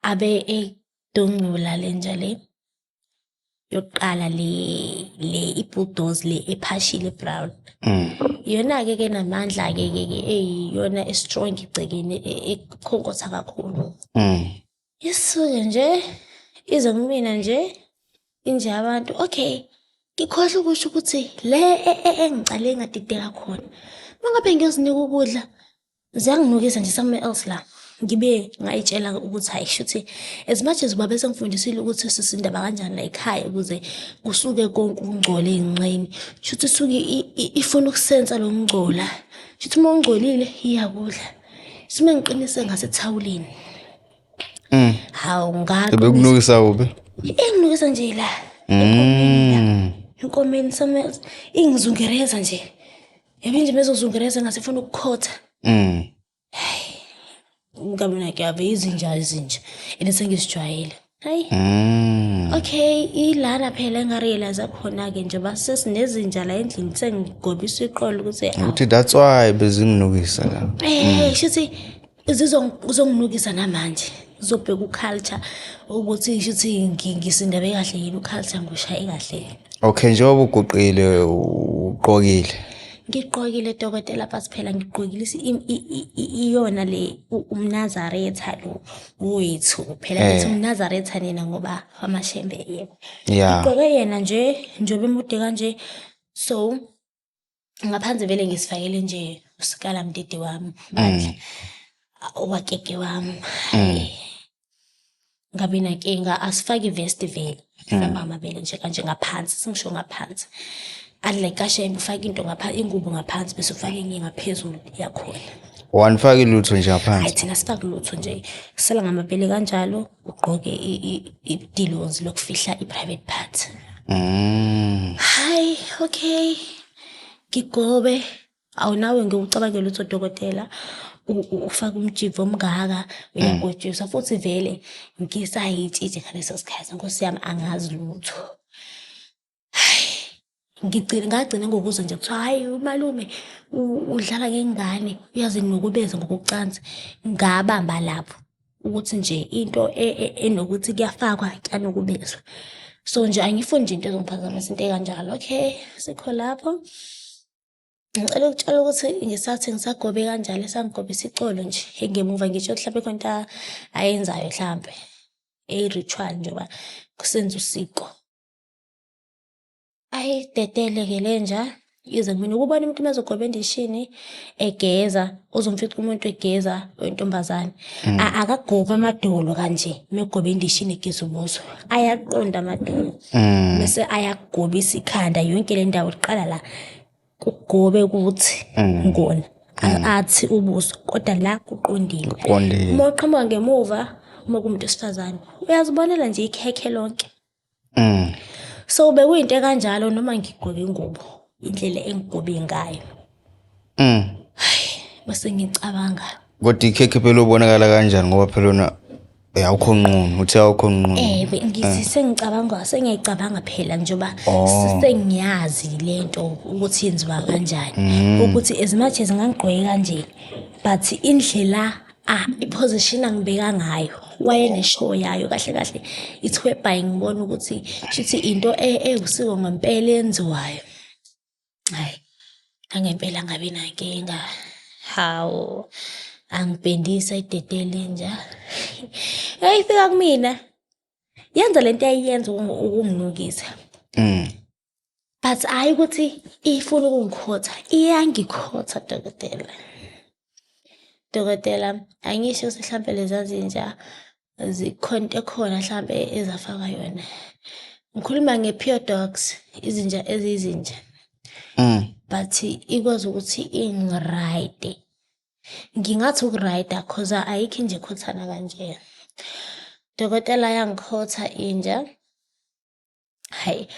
abe edungula le nja le yokuqala, le i-bulldoze le ephashile, e-brown. Iyona-ke ke enamandla-ke ke ke eyiyona e-strong egcekeni, ekhonkotha kakhulu. Isuke nje ize kumina nje inje abantu. Okay, ngikhohlwa ukusho ukuthi le engicale ngadideka khona. Uma ngabe ngiyozinika ukudla, ziyanginukisa nje somewhere else la. Ngibe ngayitshela ukuthi hhayi, shuthi as much as ubaba esengifundisile ukuthi sisindaba kanjani la ekhaya ukuze kusuke konke ukungcola ey'nqeni, shuthi isuke ifuna ukusensa lo kungcola. Shuthi uma ungcolile iyakudla. Sime ngiqinise ngasethawulini. Hawu, ngaqinisa. Bekunukisa kuphi? Inginukisa nje la enkomeni la. Enkomeni somewhere else. Ingizungereza nje. Yabe nje mezozungereza ngase ifuna ukukhotha. Ngabe mina ave izinja izinja and sengizijwayele. Hayi. Okay, ilana phela enga-realize khona-ke njengoba sesinezinja la endlini, sengigobisa iqolo ukuthi awu. Ukuthi that's why bezinginukisa la. Shuthi zizonginukisa namanje. Zizobheka u-culture ukuthi shuthi ngisindabe kahle yini, u-culture ngishaye kahle yini. Okay, njengoba uguqile, ugqokile. Ngigqokile, dokotela, but phela ngigqokile iyona le umNazaretha lo wethu. Phela ngithi umNazaretha nina ngoba amaShembe, yebo. Ngigqoke yena nje njengoba emude kanje, so ngaphansi vele ngisifakele nje usikala mdidi wami bandla, owakeke wami. Ngabi nankinga, asifaki ivesti vele, sifaka amabele nje kanje ngaphansi, sengisho ngaphansi. Unlike kaShembe, ufake into ngaphansi, ingubo ngaphansi, bese ufake enye ngaphezulu yakhona. Wanifaki lutho nje ngaphansi? Hayi, thina sifaki lutho nje. Sisala ngamabele kanjalo, ugqoke idilozi lokufihla i-private part. Hayi, okay. Ngigobe. Awu, nawe ngikucabangela ukuthi udokotela ufake umjivo omngaka, uyagotshiswa futhi vele ngisayitshitshi ngaleso sikhathi, Nkosi yami, angazi lutho. Hayi, ngigcine ngagcina ngokuzwa nje kuthiwa hhayi, umalume udlala ngengane, uyazinukubeza ngokocansi. Ngabamba lapho ukuthi nje into enokuthi kuyafakwa kuyanukubezwa. So nje angifuni nje into ezongiphazamisa, into ekanjalo. Okay, sikho lapho. Ngicela ukutshela ukuthi ngisathi ngisagobe kanjalo, esangigobisa icolo nje engemuva, ngisho ukuthi hlampe khona into ayenzayo, hlampe eyi-ritual njengoba kusenza usiko. Ayidedele-ke le nja ize kumina. Ukubona umuntu uma ezogoba endishini egeza, uzomfica umuntu egeza wentombazane. Akagobi amadolo kanje uma egoba endishini egeza ubuso. Ayaqonda amadolo. Bese ayagobisa ikhanda yonke le ndawo, kuqala la kugobe kuthi ngona athi ubuso, kodwa la kuqondile. Kuqondile. Uma uqhamuka ngemuva, uma kuwumuntu wesifazane, uyazibonela nje ikhekhe lonke. So bekuyinto ekanjalo noma ngigqoke ingubo, indlela engigobe ngayo. Bese ngicabanga. Kodwa ikhekhe phela ubonakala kanjani, ngoba phela yona Awukho nqunu, uthe awukho nqunu. Ewe, ngithi sengicabanga, sengiyayicabanga phela njengoba sengiyazi lento ukuthi yenziwa kanjani, ukuthi as much as ngangigqoke kanje, but indlela i-position angibeka ngayo wayeneshow yayo kahle kahle. It's whereby ngibona ukuthi shuthi into ewusiko ngempela eyenziwayo. Hhayi, nangempela ngabi nankinga. Hawu, angibhendisa idedela inja. Yayifika kumina, yenza lento eyayiyenza ukunginukisa. But hhayi ukuthi ifuna ukungikhotha, iyangikhotha dokotela. Dokotela, angisho ukuthi hlampe leza zinja zikhona into ekhona hlampe ezafaka yona. Ngikhuluma nge-pure dogs, izinja eziyizinja. But ikwazi ukuthi ingirayide. Ngingathi ukurayida cause ayikho inja ekhothana kanje. Dokotela, yangikhotha inja. Hhayi,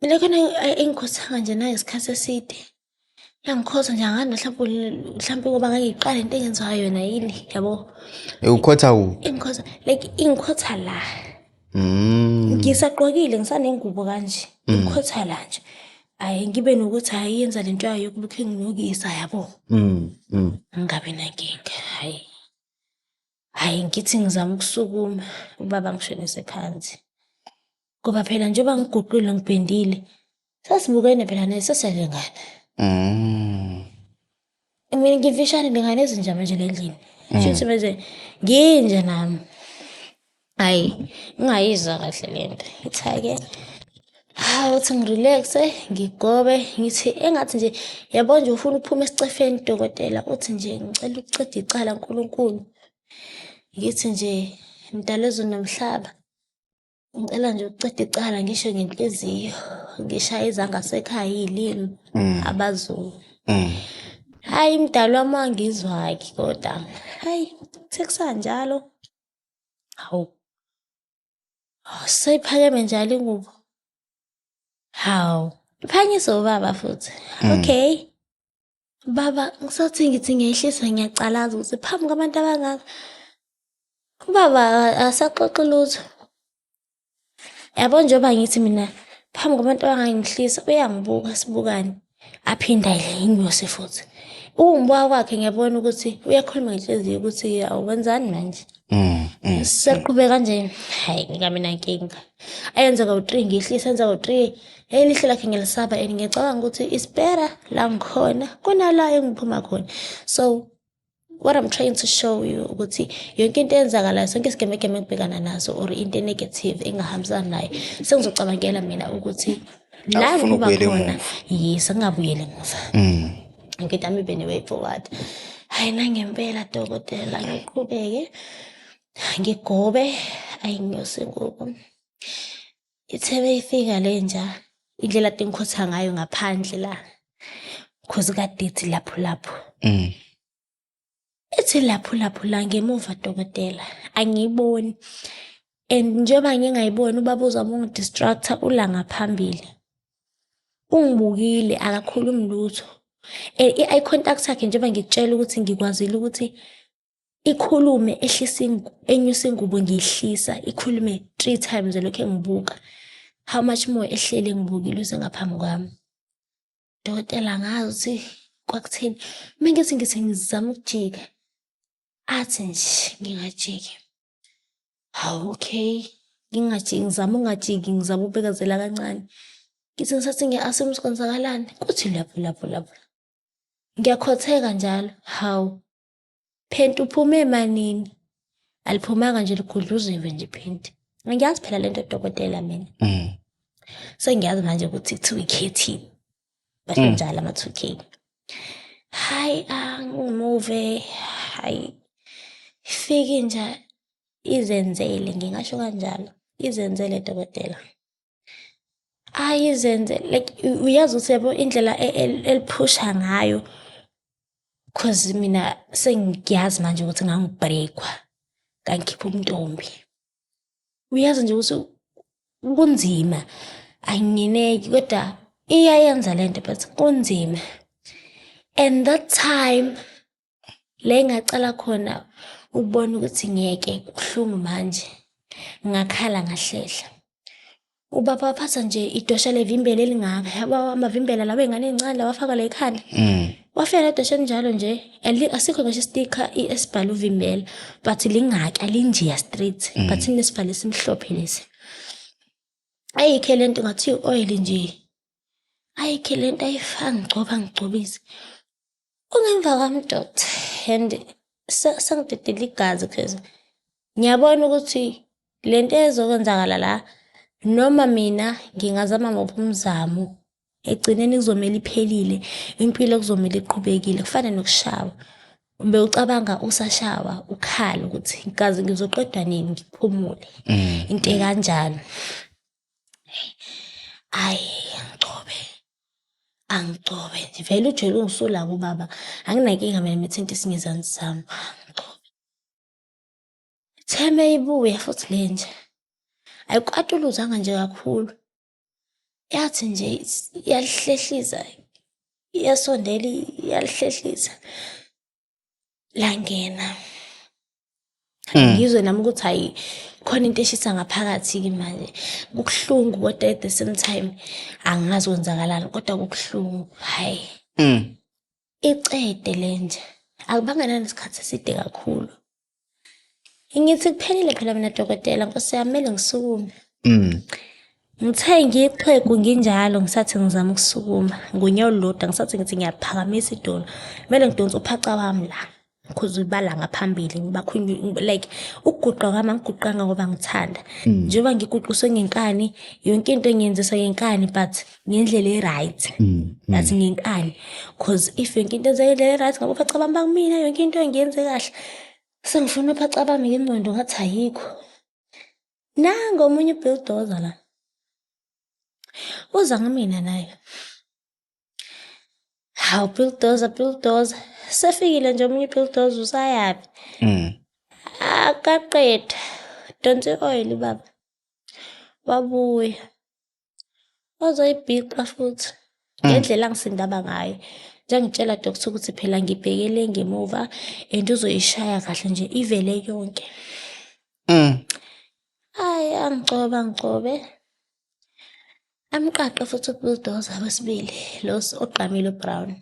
mina khona engikhothanga nje nangesikhathi eside. Yangikhotha nje, angazi mhlampe ngoba ngangiyiqala into engenziwa yona yini, yabo. Ukhotha kuphi? Ingikhotha like ingikhotha la. Ngisagqokile, ngisanengubo kanje. Ingikhotha la nje. Hhayi, ngibe nokuthi hhayi, yenza lento yayo yokulokhu inginukisa, yabo. Ngingabi nankinga, hhayi. Hhayi, ngithi ngizama ukusukuma, ubaba angishonise phansi. Ngoba phela njengoba ngiguqile ngibhendile, sasibukene phela naye, sesiyalingana. Mina ngimfishane, ngilingana nezinja manje la endlini. Shuthi manje nginje nami. Hhayi, ngingayizwa kahle lento. Ngithi hhayi-ke, hawu, uthi ngi-relax-e, ngigobe, ngithi engathi nje, yabo nje ufuna ukuphuma esicefeni dokotela, uthi nje ngicela ukuceda icala Nkulunkulu. Ngithi nje mdala wezulu nomhlaba, ngicela nje ukuceda icala, ngisho ngenhliziyo, ngishaye ezangasekhaya iy'limi abaZulu. Hhayi, mdali wami wangizwa-ke kodwa, hhayi, kuthe kusanjalo, hawu, seyiphakeme njalo ingubo. Hawu, iphanyiswe ubaba futhi. Okay. Baba, ngisathi ngithi ngiyayehlisa, ngiyacalaza ukuthi phambi kwabantu abangaka. Ubaba asaxoxi lutho. Yabo, njengoba ngithi mina phambi kwabantu abangaka ngihlisa, uyangibuka, sibukane. Aphinde ayinyuse futhi. Ukungibuka kwakhe ngiyabona ukuthi uyakhuluma ngenhliziyo ukuthi awukwenzani manje. Siyaqhubeka kanje, hhayi, ngikabi nankinga. Ayenze kawu-three ngiyehlisa, enze kawu-three. Hheyi, ilihlo lakhe ngilisaba and ngiyacabanga ukuthi isipera la ngikhona kunala engiphuma khona. So what I'm trying to show you ukuthi yonke into eyenzakalayo, sonke isigemegeme engibhekana naso or into e-negative engahambisani nayo, sengizocabangela mina ukuthi la Awufuni ngiphuma ukubuyela khona emuva. Yes, ngingabuyeli emuva. Yonke into yami ibe ne-way forward. Hhayi, nangempela dokotela, ngiqhubeke ngigobe, ayinyuse ingubo. Ithe beyifika le nja, indlela ade ngikhotha ngayo ngaphandle la, cause kade ithi lapho lapho. Ithi lapho lapho la ngemuva dokotela, angiyiboni. And njengoba ngingayiboni, ubaba uzama ukungi-distract-a ula ngaphambili. Ungibukile, akakhulumi lutho. I-eye contact yakhe, njengoba ngikutshela ukuthi ngikwazile ukuthi ikhulume ehlisa, enyusa ingubo ngiyihlisa, ikhulume three times elokhu engibuka. How much more ehleli engibukile uze ngaphambi kwami. Dokotela, angazi ukuthi kwakutheni. Uma ngithi ngizama ukujika, athi nje ngingajiki. Hawu, okay, ngingajiki, ngizama ukungajiki, ngizama ukubekezela kancane. Ngithi ngisathi ngiya-assume ukuthi kwenzakalani, kuthi lapho lapho lapho. Ngiyakhotheka njalo, hawu, phenti uphume manini? Aliphumanga nje, ligudluziwe nje iphenti. Angiyazi phela lento dokotela mina. Sengiyazi manje ukuthi kuthiwa ikhethini. Basho njalo ama-2K. Hhayi, angimuve, hhayi. Ifike inja izenzele, ngingasho kanjalo, izenzele dokotela. Ayizenze like uyazi ukuthi, yabo, indlela eliphusha ngayo, cause mina sengiyazi manje ukuthi ngangi-break-wa, ngangikhipha ubuntombi. Uyazi nje ukuthi kunzima, angingeneki kodwa iyayenza lento, but kunzima. And that time le engacala khona Ukubona ukuthi ngeke kubuhlungu manje, ngakhala ngahlehla. Ubaba waphatha nje idosha levimbela elingaka, yabo amavimbela lawa ey'ngane ey'ncane lawa afakwa la ekhanda. Wafika nedosha elinjalo nje, asikho ngisho istikha esibhala uvimbela, but lingaka linjeya straight, but linesivalo esimhlophe lesi. Ayikho le nto ngathi i-oil nje. Ayikho le nto ayifaka ngigcoba angigcobise. Kungemva kwami doctor and sengidedela igazi cause ngiyabona ukuthi le nto ezokwenzakala la noma mina ngingazama muphi umzamo ekugcineni kuzomele iphelile, impilo kuzomele iqhubekile. Kufana nokushawa, bewucabanga usashawa ukhala ukuthi kaze ngizoqeda nini ngiphumule, into ekanjalo. Hhayi, angigcobe, angigcobe nje vele ujwayele ukungisula-ke ubaba, anginankinga mina methinta esinye izandla zami, angigcobe. Ithe meyibuya futhi le nja, ayikwatuluzanga nje kakhulu, yathi nje iyalihlehlisa, iyasondela iyalihlehlisa, langena. Ngizwe nami ukuthi hhayi khona into eshisa ngaphakathi-ke manje, kubuhlungu kodwa at the same time angazi kwenzakalani kodwa kubuhlungu, hhayi. Icede le nja, akubanga nanesikhathi eside kakhulu. Ngithi kuphelile phela mina dokotela, Nkosi yami kumele ngisukume. Ngithe ngiyixhegu nginjalo ngisathi ngizama ukusukuma ngonyawo olulodwa ngisathi ngithi ngiyaphakamisa idolo, kumele ngidonse uphaca wami la cause ubala ngaphambili like ukuguqa kwami angiguqanga ngoba ngithanda. Njengoba ngiguqiswe ngenkani, yonke into ngiyenziswa ngenkani but ngendlela e-right. But ngenkani cause if yonke into yenzeka ngendlela e-right ngabe uphaca bami bakumina yonke into ngiyenze kahle. Sengifuna uphaca bami ngengqondo ngathi ayikho. Nangu omunye u-bulldozer la. Uza kumina naye. Hawu bulldozer, bulldozer. Sefikile nje omunye u-bulldozer usayaphi? Akaqeda. Donsa i-oil baba. Wabuya. Wazoyibhixa futhi ngendlela angisindaba ngayo. Njengitshela doctor ukuthi phela ngibhekele ngemuva and uzoyishaya kahle nje ivele yonke. Hhayi angigcobe angigcobe. Amqaqe futhi u-bulldozer wesibili lo ogqamile o-brown.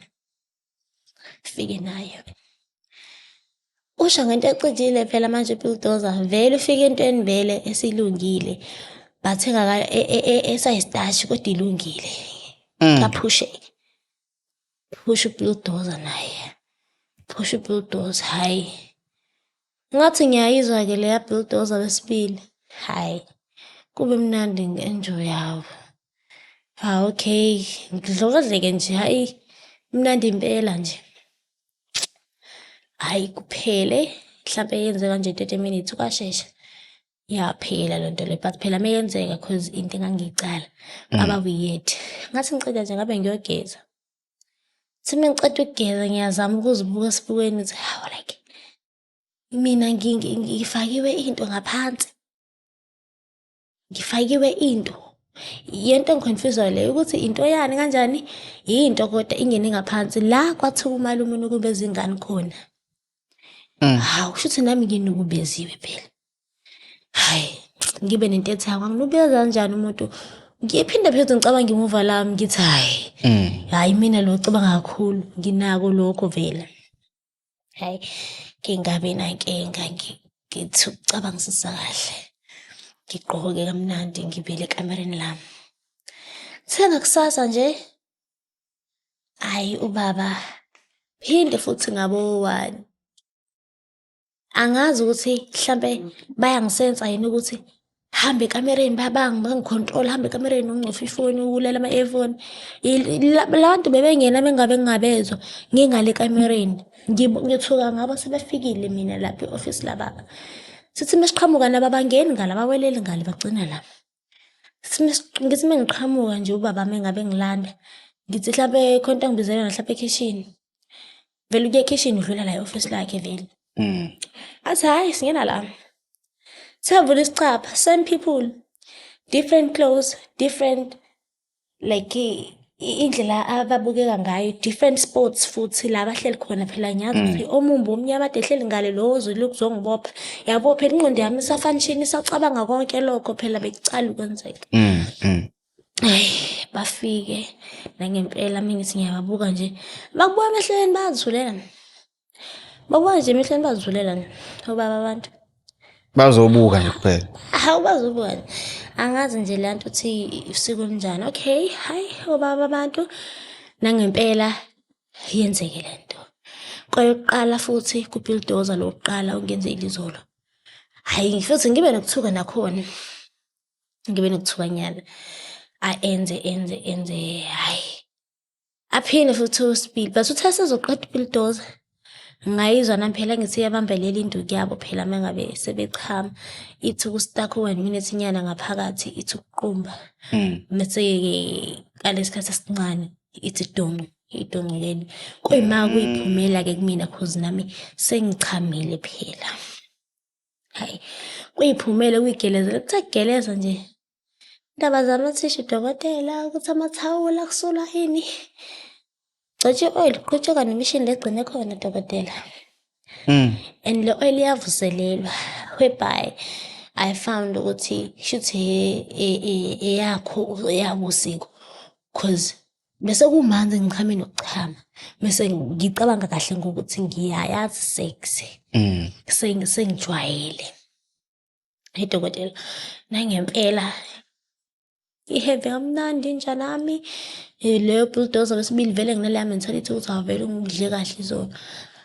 Fike naye. Usho ngento ecijile phela manje u-bulldozer vele ufike entweni vele esilungile but esayisitashi kodwa ilungile. Kaphusheke. Phusha u-bulldozer naye. Phusha u-bulldozer hhayi. Ngathi ngiyayizwa-ke leya bulldozer wesibili, hhayi kube mnandi ngi-enjoy-a hawu. Ha okay, ngidlokodleke nje hhayi mnandi impela nje. Hhayi kuphele mhlampe yenzeka nje 30 minutes kwashesha yaphela le nto le but phela meyenzeka cause into engangiyicala kwaba weird. Ngathi ngiceda nje ngabe ngiyogeza. Thi mengiceda ukugeza ngiyazama ukuzibuka esibukweni ngithi hawu like mina ngifakiwe into ngaphansi. Ngifakiwe into. Yento engi-confuse-ayo leyo ukuthi into yani kanjani, yinto kodwa ingene ngaphansi la kwathiwa umalume unukubeza ingane khona. Hawu kushuthi nami nginukubeziwe phela. Hhayi ngibe nento ethi hawu anginukubeza kanjani umuntu. Ngiphinde pheze ngicabange imuva lami ngithi hhayi, hhayi mina lo ocabanga kakhulu nginako lokho vele. Hhayi ngingabi nankinga ngithi ukucabangisisa kahle. Ngigqoke kamnandi ngibuyele ekamereni lami. Kuthe ngakusasa nje, hhayi ubaba phinde futhi ngabo-one. Angazi ukuthi hlampe bayangisensa yini ukuthi hamba ekamereni bangi-control-a, hamba ekamereni ungcofe ifoni ulalele ama-earphone. La bantu bebengena mengabe ngingabezwa ngingale ekamereni. Ngithuka ngabo sebefikile mina lapha e-ofisi lababa. Sithi mesiqhamuka nabo abangeni ngale abaweleli ngale bagcina la. Ngithi mengiqhamuka nje ubaba mengabe engilanda, ngithi hlampe khona into angibizela yona hlampe ekhishini. Vele ukuya ekhishini udlula la e-ofisi lakhe vele. Athi hhayi singena la. Savula isicabha, same people, different clothes, different like Indlela ababukeka ngayo, different sports futhi la abahleli khona phela ngiyazi ukuthi omumbi omnyama ade ehleli ngale, lo ozile ukuzongibopha. Yabo phela ingqondo yami isa-function, isacabanga konke lokho phela bekucala ukwenzeka. Hhayi, bafike nangempela uma ngithi ngiyababuka nje, bakubuka emehlweni bayazithulela. Bakubuka nje emehlweni bayazithulela nje obaba abantu. Bazobuka nje kuphela. Hawu, bazobuka nje. Angazi nje le nto ukuthi usiko olunjani. Okay, hhayi, obaba abantu nangempela yenzeke le nto. Kweyokuqala futhi ku-bulldozer lokuqala ongenzekile izolo. Hhayi, futhi ngibe nokuthuka nakhona. Ngibe nokuthukanyana. Enze enze enze, hhayi. Aphinde futhi owesibili, but uthe esezoqeda u-bulldozer, ngayizwa nami phela ngithi iyabambelela induku yabo phela uma ngabe sebechama, ithi uku-stuck one minute nyana ngaphakathi, ithi ukuqumba. Mese-ke ngalesi sikhathi esincane ithi donqu, idonqu leli. Kuyima kuyiphumela-ke kumina cause nami sengichamile phela. Hhayi, kuyiphumele kuyigelezela, kuthe kugeleza nje indaba zamathishu dokotela, ukuthi amathawula kusulwa ini. Gcotshwa i-oil, kuqhutshekwa nemishini le egcine khona dokotela. And le oil iyavuselelwa, whereby I found ukuthi shuthi eyakho eyabo usiko, cause bese kumanzi ngichame nokuchama, bese ngicabanga kahle ngokuthi ngiyayazi sex, sengijwayele. Hey dokotela, nangempela iheve kamnandi inja nami. Leyo bulldozer wesibili vele nginaleya mentality ukuthi awuvele ngidle kahle izolo.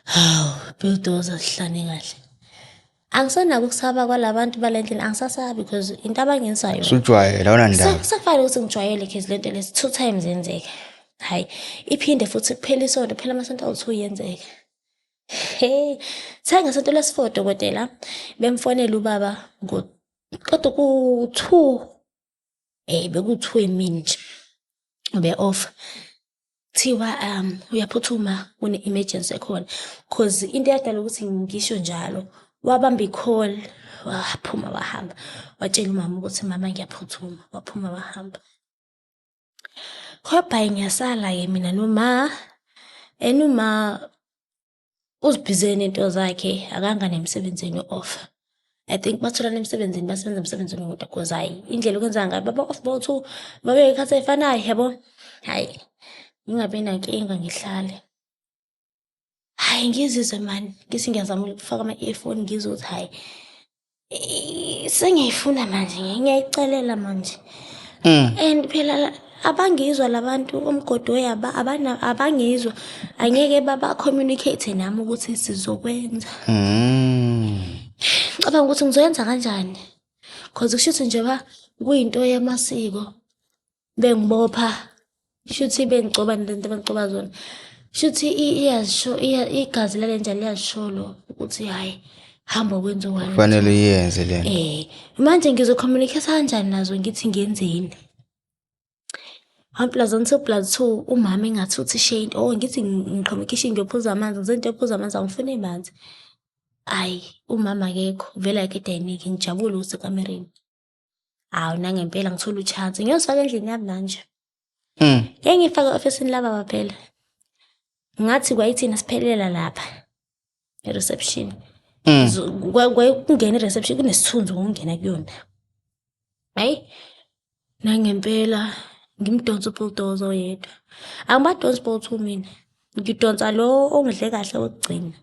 Hawu, bulldozer sihlane kahle. Angisenako ukusaba kwala bantu bale ndlela, angisasabi because into abangenzayo. Usujwayele, awunandaba. Sekufanele ukuthi ngijwayele cause lento lezi two times yenzeka. Hhayi, iphinde futhi kuphela isonto, kuphela amasonto awu-two yenzeka. He, sake ngesonto lesi-four dokotela, bemfonela ubaba kodwa ku-two, beku-two emini nje, ube-off. Kuthiwa uyaphuthuma kune-emergency ekhona, cause into eyadala ukuthi ngisho njalo, wabamba i-call, waphuma wahamba, watshela umama ukuthi mama ngiyaphuthuma, waphuma wahamba. Hobhayi ngiyasala-ke mina noma, and uma uzibhize nento zakhe, akangani emsebenzini u-off. I think batholana emsebenzini, basebenza emsebenzini owodwa cause hhayi indlela okwenzeka ngayo baba off bowu-two, babe ngey'khathi ey'fanayo yabo. Hhayi, ngingabi nankinga ngihlale. Hhayi ngizizwe mani, ngithi ngiyazama ukufaka ama-earphone ngizwe ukuthi hhayi sengiyayifuna manje, ngiyayicelela manje. And phela abangizwa la bantu omgodoyi abangizwa, angeke ba-communicate nami ukuthi sizokwenza. Ngicabanga ukuthi ngizoyenza kanjani, cause kushuthi njengoba kuyinto yamasiko bengibopha, shuthi bengigcoba nalento abangigcoba zona, shuthi iyazisho igazi lale nja liyazisholo ukuthi hhayi hamba wenze u-one. Kufanele uyenze le nto. Manje ngizo-communicate kanjani nazo ngithi ngenzeni? One plus one, two plus two, umama engathi uthi Shane, oh ngithi ngiqhamuka ekhishini ngiyophuza amanzi, ngize ngiyophuza amanzi, angifuni manzi. Hhayi, umama akekho, vele ayikho e-dining, ngijabule ukuthi usekamereni. Hawu nangempela ngithola u-chance, ngiyozifaka endlini yami manje. Ngeke ngiyifake e-ofisini lababa phela. Ngathi kwayithina siphelela lapha e-reception. Kungena i-reception kunesithunzi ukungena kuyona. Hhayi, nangempela ngimdonsa u-bulldozer oyedwa. Angibadonsi bowu-two mina, ngidonsa lo ongidle kahle wokugcina.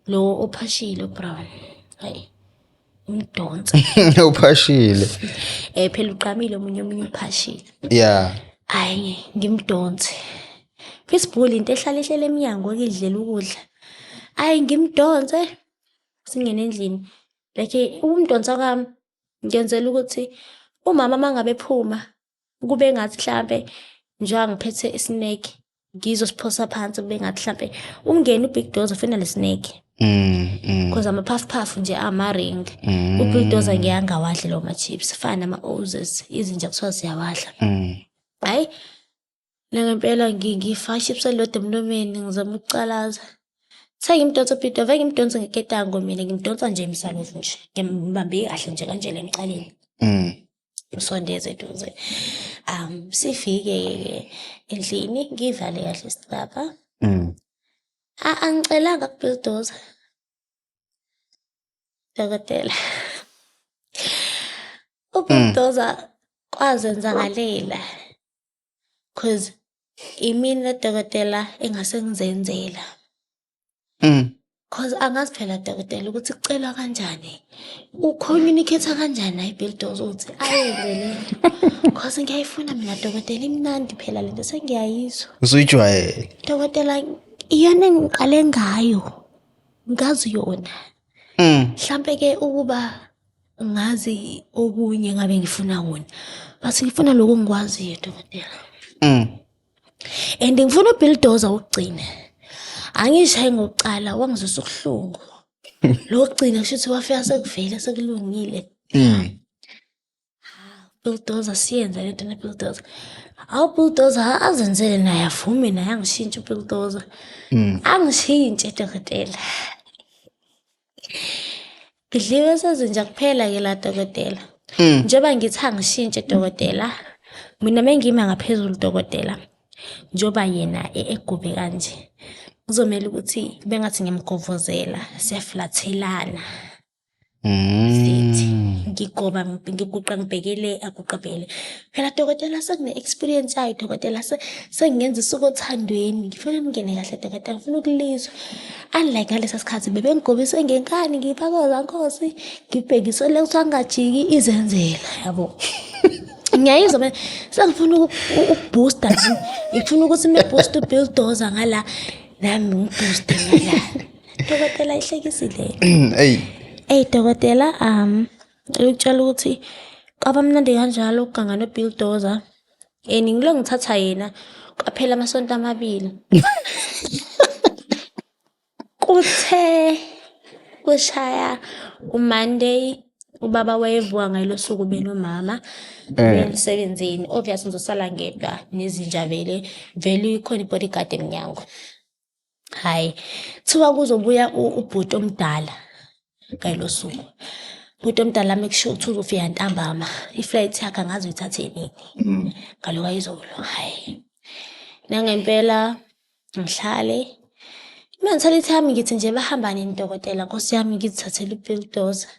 Lo ophashile o-brown. Hhayi, ngimdonse. Uphashile. Phela ugqamile omunye, omunye uphashile. Hhayi, ngimdonse. Pitbull into ehlala ihleli emnyango idlela ukudla. Hhayi ngimdonse, singene endlini. Like ukumdonsa kwami ngenzela ukuthi umama uma ngabe ephuma kube ngathi hlampe njengoba ngiphethe i-snack ngizosiphosa phansi kube ngathi hlampe ungena u-big dozer ufuna le snack. Cause ama-puff puff nje ama-ring. U-big dozer ngeke angawadli lawo ma-chips, fana nama-Ozes, izinja kuthiwa ziyawadla. Hhayi, nangempela ngifaka i-chips elilodwa emlomeni ngizama ukucalaza. Sengimdonsa u-big dozer, vele ngimdonse ngeketango mina, ngimdonsa nje emsamo nje, ngimbambe kahle nje kanje la emqaleni. Msondeze eduze. Sifike-ke endlini, ngivale kahle isicabha. Angicelanga kubhildoza, dokotela. Ubhildoza kwazenzakalela, 'cause imina dokotela engase ngizenzela. 'Cause angazi phela dokotela ukuthi kucelwa kanjani, u-communicate kanjani naye ibhildoza ukuthi ayenze le nto. 'Cause ngiyayifuna mina dokotela, imnandi phela lento, sengiyayizwa. Usuyijwayele. Dokotela, iyona engiqale ngayo, ngazi yona. Mhlampe-ke ukuba ngazi okunye ngabe ngifuna kona, but ngifuna lokhu engikwaziyo dokotela. And ngifuna ubhildoza wokugcina. Angishayi ngokucala, wangizwisa ubuhlungu. Lo wokugcina kusho ukuthi wafika sekuvele sekulungile. Bulldozer, siyenze lento ne-bulldozer. Awu, bulldozer azenzele naye, avume naye angishintshe ubulldozer. Angishintshe dokotela. Ngidliwe sezinja kuphela-ke la dokotela. Njengoba ngithi angishintshe dokotela, mina mengima ngaphezulu dokotela, njengoba yena egube kanje, kuzomele ukuthi bengathi ngiyamgovozela, siyafulathelana. Sithi ngigoba, ngiguqa ngibhekele, aguqa abhekele. Phela dokotela sekune-experience yayo dokotela, sengingenza isuke othandweni. Ngifuna ningene kahle dokotela, ngifuna ukulizwa. Unlike ngalesa sikhathi bebengigobise ngenkani, ngiphakoza nkosi, ngibhekise le kuthiwa ngingajiki, izenzela yabo. Ngiyayizwa mina, sengifuna uku-boosta nje. Ngifuna ukuthi me-boost ubulldozer ngala, nami ngi-booste ngala. Dokotela, ihlekisile. Eyi. Eyi dokotela, ukutshela ukuthi kwaba mnandi kanjalo ukuganga nobulldozer. And ngilo ngithatha yena, kwaphela amasonto 2. Kuthe kushaya uMonday, ubaba wayevuka ngalo suku benomama emsebenzini. Obvious ngizosala ngedwa nezinja vele, vele ikhona i-bodyguard emnyango. Hhayi, kuthiwa kuzobuya ubhuti omdala ngalo suku. Ubhuti omdala make sure ukuthi uzofika ntambama, i-flight yakhe angazi uyithathe nini. Ngalo kwayizolo, hhayi. Nangempela ngihlale, i-mentality yami ngithi nje bahamba nini dokotela, Nkosi yami, ngizithathele ubulldozer.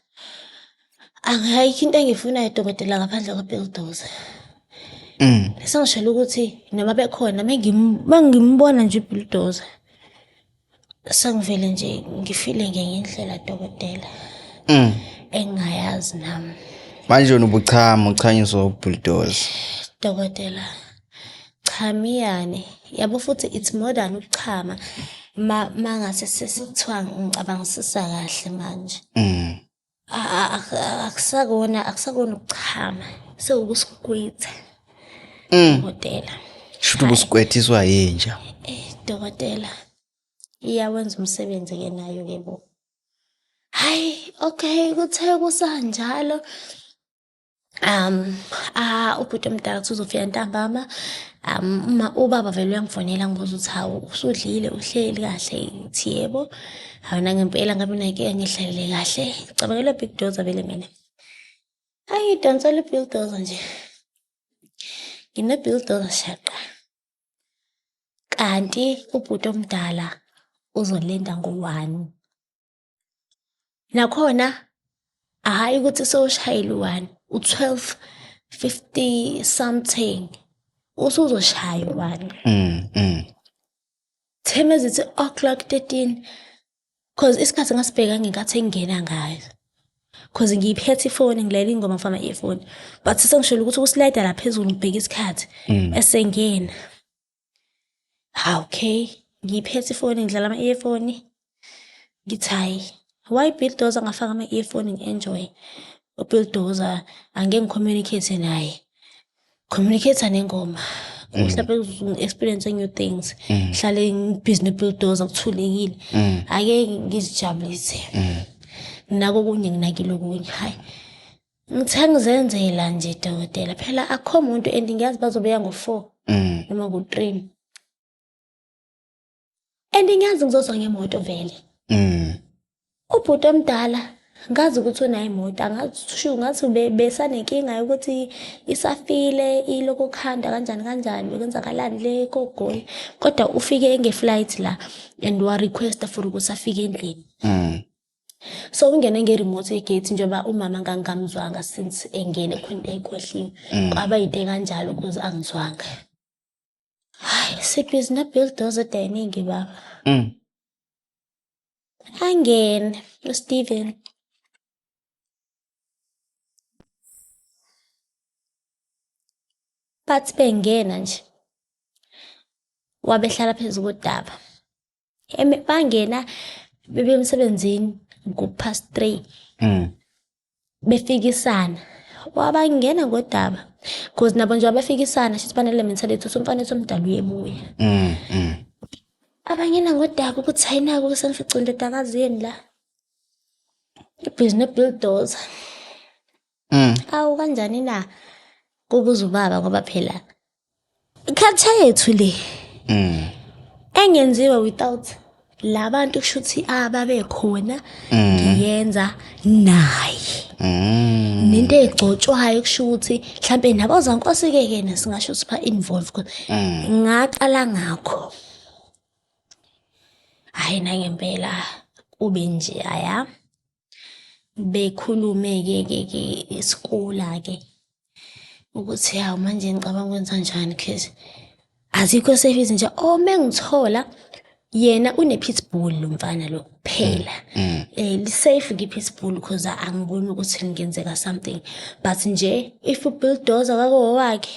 Ayikho into engiyifunayo dokotela ngaphandle kwe-bulldozer. Sengishela ukuthi noma bekhona, mengimbona nje ubulldozer, sengivele nje ngifile ngenye indlela dokotela engingayazi nami. Manje wena ubuchama, uchanyiswa ubulldozer. Dokotela, chamiyane yabo, futhi it's more than ukuchama. Ma mangase sekuthiwa ngicabangisisa kahle manje, akusakona ukuchama, sewukusikwitha dokotela. Shuthi ubusikwethiswa yinja. Eh dokotela, iyawenza umsebenzi ke nayo ke bo. Hayi, okay, kuthe kusanjalo, ubhuti omdala kuthi uzofika ntambama. Uma ubaba vele uyangifonela, ngibuza ukuthi hawu, usudlile, uhleli kahle? Ngithi yebo. Hawu, nangempela ngabe nayinkinga, ngihlalele kahle. Cabangela bulldozer vele mina. Hayi, ngidonsela i-bulldozer nje. Ngine-bulldozer shaqa. Kanti ubhuti omdala uzolenda ngo-1. Nakhona hhayi ukuthi sewushayile u-1, u-12:50 something usuzoshaya u-1. Theme ezithi o'clock 13, 'cause isikhathi ngasibheka ngenkathi engingena ngayo. 'Cause ngiyiphethe ifoni, ngilalela ingoma ngifaka ama-earphone. But sengisholo ukuthi uku-slide la phezulu ngibheke isikhathi esengena. Ha, okay, ngiyiphethe ifoni, ngidlala ama-earphone. Ngithi hhayi, why bulldozer ngafaka ama-earphone ngi-enjoy. Ubulldozer angeke ngi-communicate naye. Communicate nengoma. Mhlawumbe ngi-experience new things. Ngihlale ngi-busy ne-bulldozer kuthulekile. Ake ngizijabulise. Nginako okunye, nginakile okunye. Hhayi. Ngithe ngizenzela nje dokotela, phela akukho muntu and ngiyazi bazobuya ngo-4 noma ngo-3. And ngiyazi ngizozwa ngemoto vele. Ubhuti omdala Ngazi ukuthi unayo imoto, angazi sho ngathi besanenkinga yokuthi isafile ilokhu khanda kanjani kanjani, bekwenzakalani le koGoli. Kodwa ufike nge-flight la and wa-requesta for ukuthi afike endlini. So ungene nge-remote ye-gate njengoba umama ngangingamzwanga since engene khona into ayikhohliwe. Kwaba yinto ekanjalo ukuze angizwanga. Hayi, sibhizi no-bulldozer edayiningi baba. Angene uSteven. Bathi bengena nje, wabehlala phezu kodaba. Bangena bebe emsebenzini ngo-past 3. Befikisana. Wabangena ngodaba. Cause nabo nje abafikisana shithi banale mentality ukuthi umfana wethu omdala uyebuya. Abangena ngodaba ukuthi ayinako sengifice indodakazi yenu la. Ibhizi no-bulldozer. Awu kanjani na? Kubuza ubaba ngoba phela culture yethu le. Engenziwa without labantu kushuthi ababekhona ngiyenza naye. Nento egcotshwayo kusho ukuthi mhlambe nabozankosi ke ke singasho ukuthi ba involve. Ngaqala ngakho. Hayi nangempela kube nje aya. Bekhulume ke ke ke isikula ke ukuthi hawu manje ngicabanga ukwenza njani cause azikho safe izinja. Oh mengithola yena une pitbull lo mfana lo kuphela. Li safe ke pitbull cause angiboni ukuthi lingenzeka something, but nje if ubulldozer kwakowakhe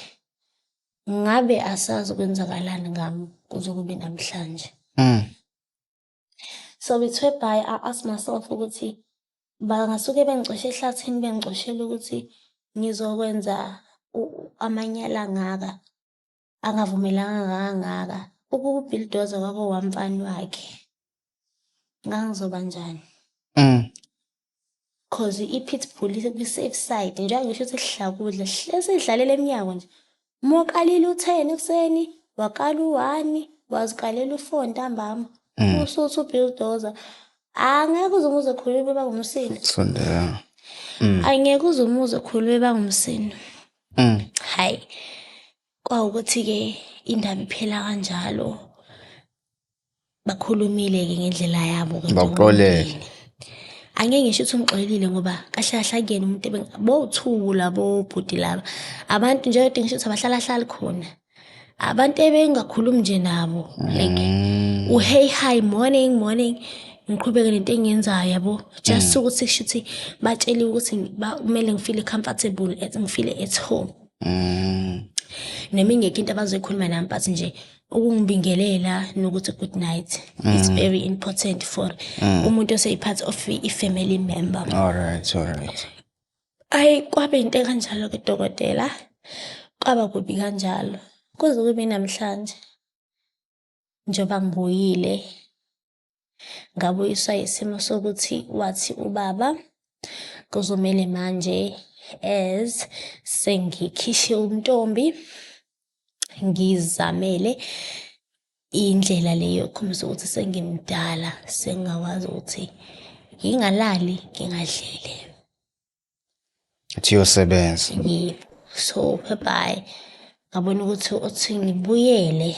ngabe asazi kwenzakalani ngami kuze kube namhlanje. So it's whereby I ask myself ukuthi bangasuke bengicoshe ehlathini bengicoshela ukuthi ngizokwenza amanyala angaka angavumelanga kangaka. Ukuba ubulldozer kwakowamfana wakhe ngangizoba njani? Cause i-pitbull ikwi-safe side njengoba ngisho ukuthi sidla kudla hlezi sidlalela emnyango nje. Uma ukalile u-10 ekuseni, wakala u-1, wazikalela u-4 ntambama. Usuthi ubulldozer angeke uze umuze khuluma beba ngumsindo. Sondela. Angeke uze umuze khuluma beba ngumsindo. Hayi, kwawukuthi-ke indaba iphela kanjalo. Bakhulumile-ke ngendlela yabo-ke Bakuxolele. njengomndeni. Angeke ngisho ukuthi ungixolelile ngoba kahle kahle akuyena umuntu bowu-two labo bhuti laba. Abantu nje kade ngisho ukuthi abahlala hlali khona. Abantu ebengingakhulumi nje nabo like u-hey, hi, morning, morning, ngiqhubeke nento engiyenzayo yabo. Just ukuthi kusho ukuthi batsheliwe ukuthi kumele ngifile comfortable, ngifile at home. Noma ingekho into abazoyikhuluma nami, but nje ukungibingelela nokuthi good night is very important for umuntu oseyi-part of i-family member. All right, all right. Ayi, kwabe into ekanjalo ke dokotela, kwaba kubi kanjalo kuze kube namhlanje njengoba ngibuyile ngabuyiswa isimo sokuthi wathi ubaba kuzomele manje as sengikhishe umntombi ngizamele indlela leyo ekhombisa ukuthi sengimdala, sengingakwazi ukuthi ngingalali ngingadlile. Uthi uyosebenza. Yebo. So whereby ngabona ukuthi uthi ngibuyele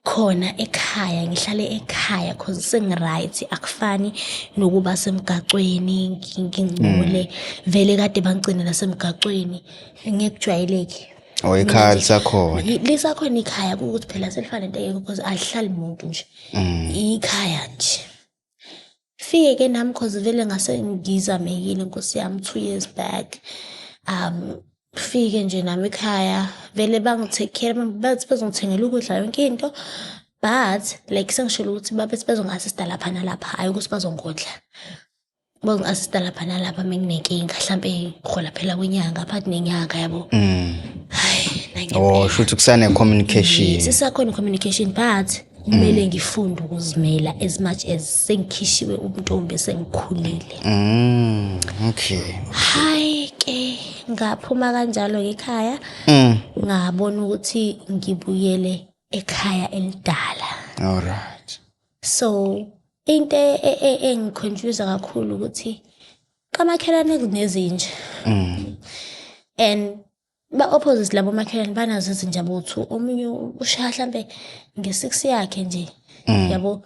khona ekhaya, ngihlale ekhaya cause sengi-right, akufani nokuba semgacweni ngingcole. Vele kade bangigcina nasemgacweni ngekujwayeleki. Oh, ikhaya lisakhona. Lisakhona ikhaya, kuwukuthi phela selifana nento engekho cause alihlali muntu nje. Ikhaya nje. Fike ke nami cause vele ngase ngizamekile Nkosi yami 2 years back. Fike nje nami ekhaya vele bangi-take care, bathi bazongithengela ukudla yonke into, but like sengishilo ukuthi babethi bazongi-assist-a lapha nalapha, hhayi ukuthi bazongondla. Bazongi-assist-a lapha nalapha menginenkinga hlampe ngihola phela kwinyanga phakathi nenyanga yabo. Hhayi Oh, shuthi kusane communication. Sisakhona communication, but kumele ngifunde ukuzimela as much as sengikhishiwe ubuntombi, sengikhulile. Okay. Hayi ke, ngaphuma kanjalo ekhaya. Ngabona ukuthi ngibuyele ekhaya elidala. All right. So Into engi-confuse kakhulu ukuthi kamakhelwane kunezinja and ba-opposite labo makhelwane banazo izinja bo-two. Omunye ushaya hlampe nge-6 yakhe nje, yabo.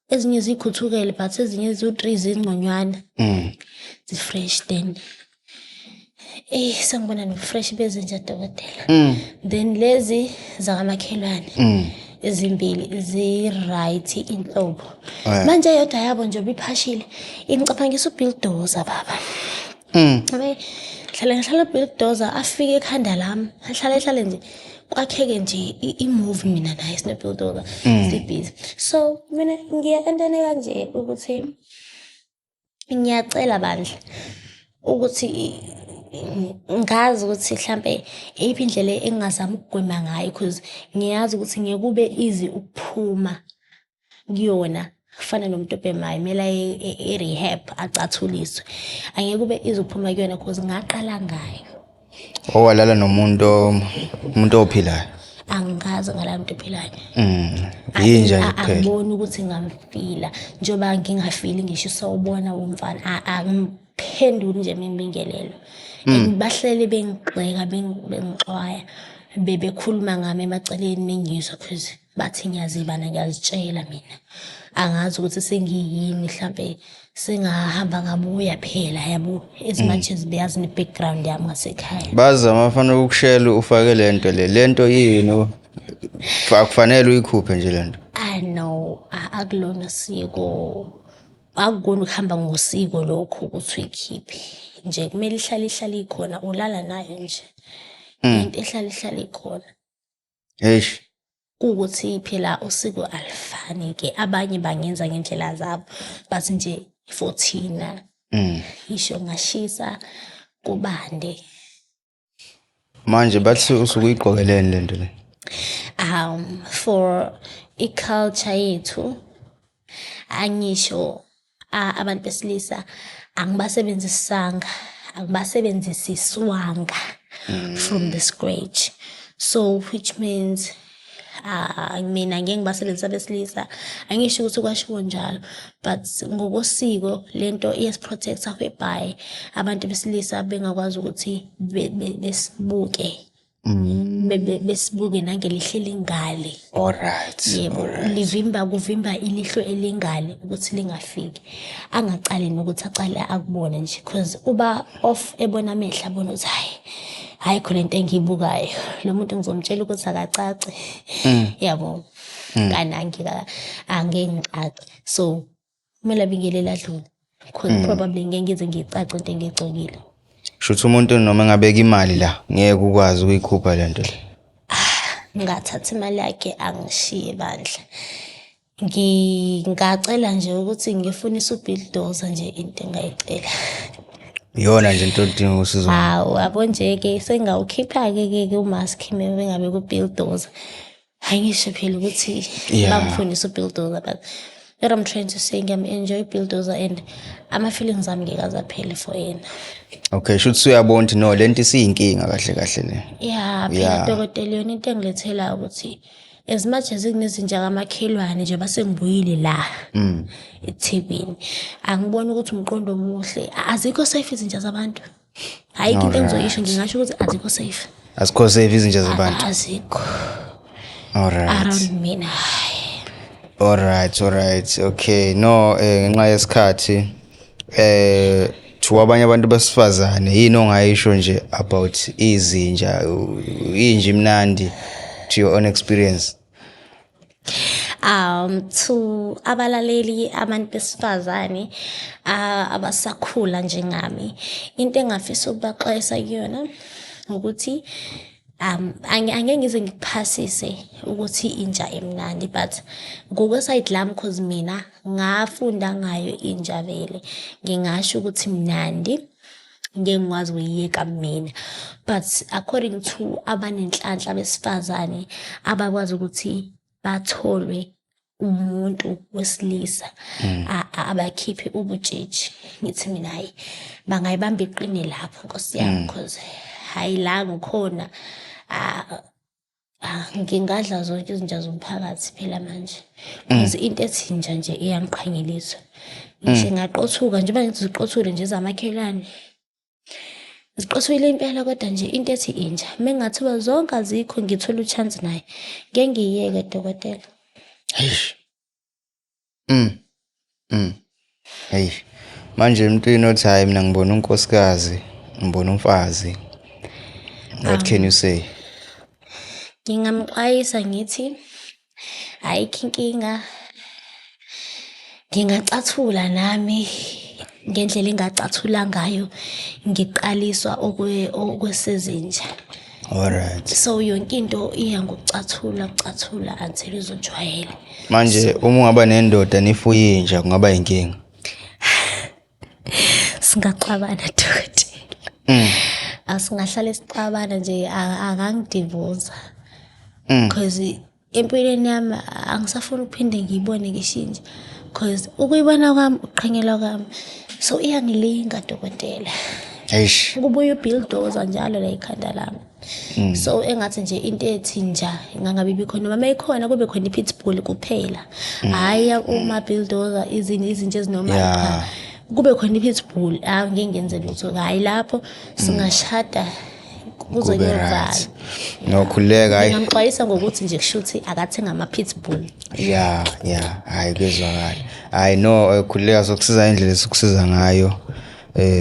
Ezinye ziy'khuthukele but ezinye ziwu-three zingconywana, zi-fresh. Then sengibona no-fresh bezinja, dokotela. Then lezi zakamakhelwane ezimbili zi-right inhlobo. Manje eyodwa yabo nje obiphashile ingicabangisa ubulldozer, baba. Abe hlala ngihlala bulldozer afike ekhanda lami, ahlale ehlale nje kwakheke nje i-movie mina naye sino-bulldozer si-busy. So mina ngiya entweni kanje ukuthi ngiyacela bandla ukuthi ngazi ukuthi hlampe eyiphi indlela engingazama ukugwema ngayo, cause ngiyazi ukuthi ngeke kube easy ukuphuma kuyona. Kufana nomuntu obhemayo, kumele aye e-rehab acathuliswe. Angeke kube easy ukuphuma kuyona cause ngaqala ngayo. Owalala nomuntu, umuntu ophilayo? Angikaze ngalala muntu ophilayo. Yinja nje kuphela? Angiboni ukuthi ngamfila njengoba ngingafili ngisho sawubona womfana, angiphenduli nje mimbingelelo. And bahleli bengigxeka, bengixwaya, bebekhuluma ngami emaceleni mengizwa, cause bathi ngiyazibana, ngiyazitshela mina. Angazi ukuthi sengiyini, mhlampe sengahamba ngabuya phela, yabo, as much as beyazi ne-background yami ngasekhaya. Bazama fanele ukukushela ufake lento le lento yini, akufanele uyikhuphe nje lento. I know akulona siko, akukona ukuhamba ngosiko lokhu ukuthi uyikhiphe nje. Kumele ihlale ihlale ikhona, ulala nayo nje, into ehlale ihlale ikhona. Eish. Kuwukuthi phela usiko alifani-ke, abanye bangenza ngendlela zabo, but nje for thina ngisho ngashisa kubande. Manje bathi usuke uyigqokeleni lento le? For i-culture yethu, angisho abantu besilisa angibasebenzisanga, angibasebenzisiswanga from the scratch, so which means mina ngeke ngibasebenzise abesilisa. Angisho ukuthi kwashiwo njalo, but ngokosiko lento iyasi-protect-a, whereby abantu besilisa bengakwazi ukuthi besibuke, besibuke nangelihlo elingale. Yebo. Livimba, kuvimba ilihlo elingale ukuthi lingafiki, angacali nokuthi acale akubone nje, cause uba off ebona amehlo, abone ukuthi hayi hayi, khona into engiyibukayo, lo muntu ngizomtshela ukuthi akacace, yabo, kanti angeke ngicace. So kumele abingelele adlule, cause probably ngeke ngize ngiyicace into engiyigcokile. Shuthi umuntu noma engabeka imali la ngeke ukwazi ukuyikhupha lento le. Ngathatha imali yakhe angishiye bandla. Ngingacela nje ukuthi ngifunise ubulldozer nje, into engayicela. Iyona nje into odinga usizo. Hawu, yabo nje-ke sengawukhipha-ke ke ke umask mengabe ku-bulldozer. Hayi, ngisho phela ukuthi bangifundise ubulldozer, but what I'm trying to say, ngiyam-enjoy ubulldozer and ama-feelings ami ngeke aze aphele for yena. Okay, shuthi uyabona ukuthi no, lento isiyinkinga kahle kahle le. Ya phela, dokotela, yona into engilethela ukuthi as much as kunezinja kamakhelwane nje basengibuyile la eThekwini, angiboni ukuthi umqondo omuhle. Azikho safe izinja zabantu. Ayikho into engizoyisho, ngingasho ukuthi azikho safe. Azikho safe izinja zabantu. Azikho around mina, hhayi. Alright. Okay. No, ngenxa yesikhathi to abanye abantu besifazane, yini ongayisho nje about izinja, inja imnandi, to your own experience? To abalaleli, abantu besifazane abasakhula njengami, into engafisa ukubaxwayisa kuyona ukuthi angeke ngize ngikuphasise ukuthi inja imnandi, but ngokwe-side lami, cause mina ngafunda ngayo inja vele, ngingasho ukuthi mnandi, ngeke ngikwazi ukuyiyeka mina. But according to abanenhlanhla besifazane abakwazi ukuthi batholwe umuntu wesilisa abakhiphe ubutshitshi, ngithi mina hayi, bangayibamba iqine lapho, nkosi yami, cause hayi la ngikhona, ah. Ah, ngingadla zonke izinja zomphakathi phela manje, because into ethi inja nje iyangiqhanyelisa. Ngisho ingaqothuka njengoba ngithi ziqothule nje ezamakhelwane. Ziqothukile impela, kodwa nje into ethi inja, uma kungathiwa zonke azikho, ngithole u-chance naye, ngeke ngiyiyeke, dokotela. Eish. Hey. Manje emntwini othi, "Hayi, mina ngibona unkosikazi, ngibona umfazi." What can you say? Ngingamxwayisa ngithi ayikho inkinga, ngingacathula nami ngendlela engacathula ngayo ngiqaliswa okwesezinja. So yonke into iya ngokucathula, kucathula until uzojwayela. Manje uma ungaba nendoda nifuye inja, kungaba inkinga? Singaxabana, dokotela. Asingahlale sixabana nje, akangidivosa. Because empilweni yami angisafuni ukuphinde ngiyibone ngisho inja. Because ukuyibona kwami ukuqhanyelwa kwami. So iyangilinga, dokotela. Eish. Kubuye u-bulldozer njalo la ekhanda lami. So engathi nje into ethi nja ingangabe ibikhona, noma mayikhona kube khona i-pitbull kuphela. Hhayi uma bulldozer, izinto izinto ezinoma, cha. Kube khona i-pitbull, angeke ngenze lutho. Hhayi, lapho singashada kuze Kube kuyovalwa. right. No, khululeka, hayi. Ngingamxwayisa ngokuthi nje kushuthi akathenga ama-pitbull. Yeah, hayi, kuyezwakala. Hayi no, khululeka, sokusiza indlela esikusiza ngayo.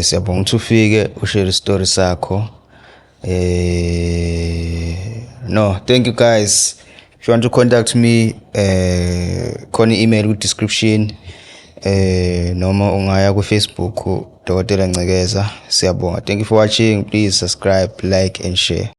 Siyabonga ukuthi ufike ushare story sakho. No, thank you guys. If you want to contact me, khona i-email ku description. Noma ungaya ku Facebook, Dr. Ncekeza. Siyabonga. Thank you for watching. Please subscribe, like and share.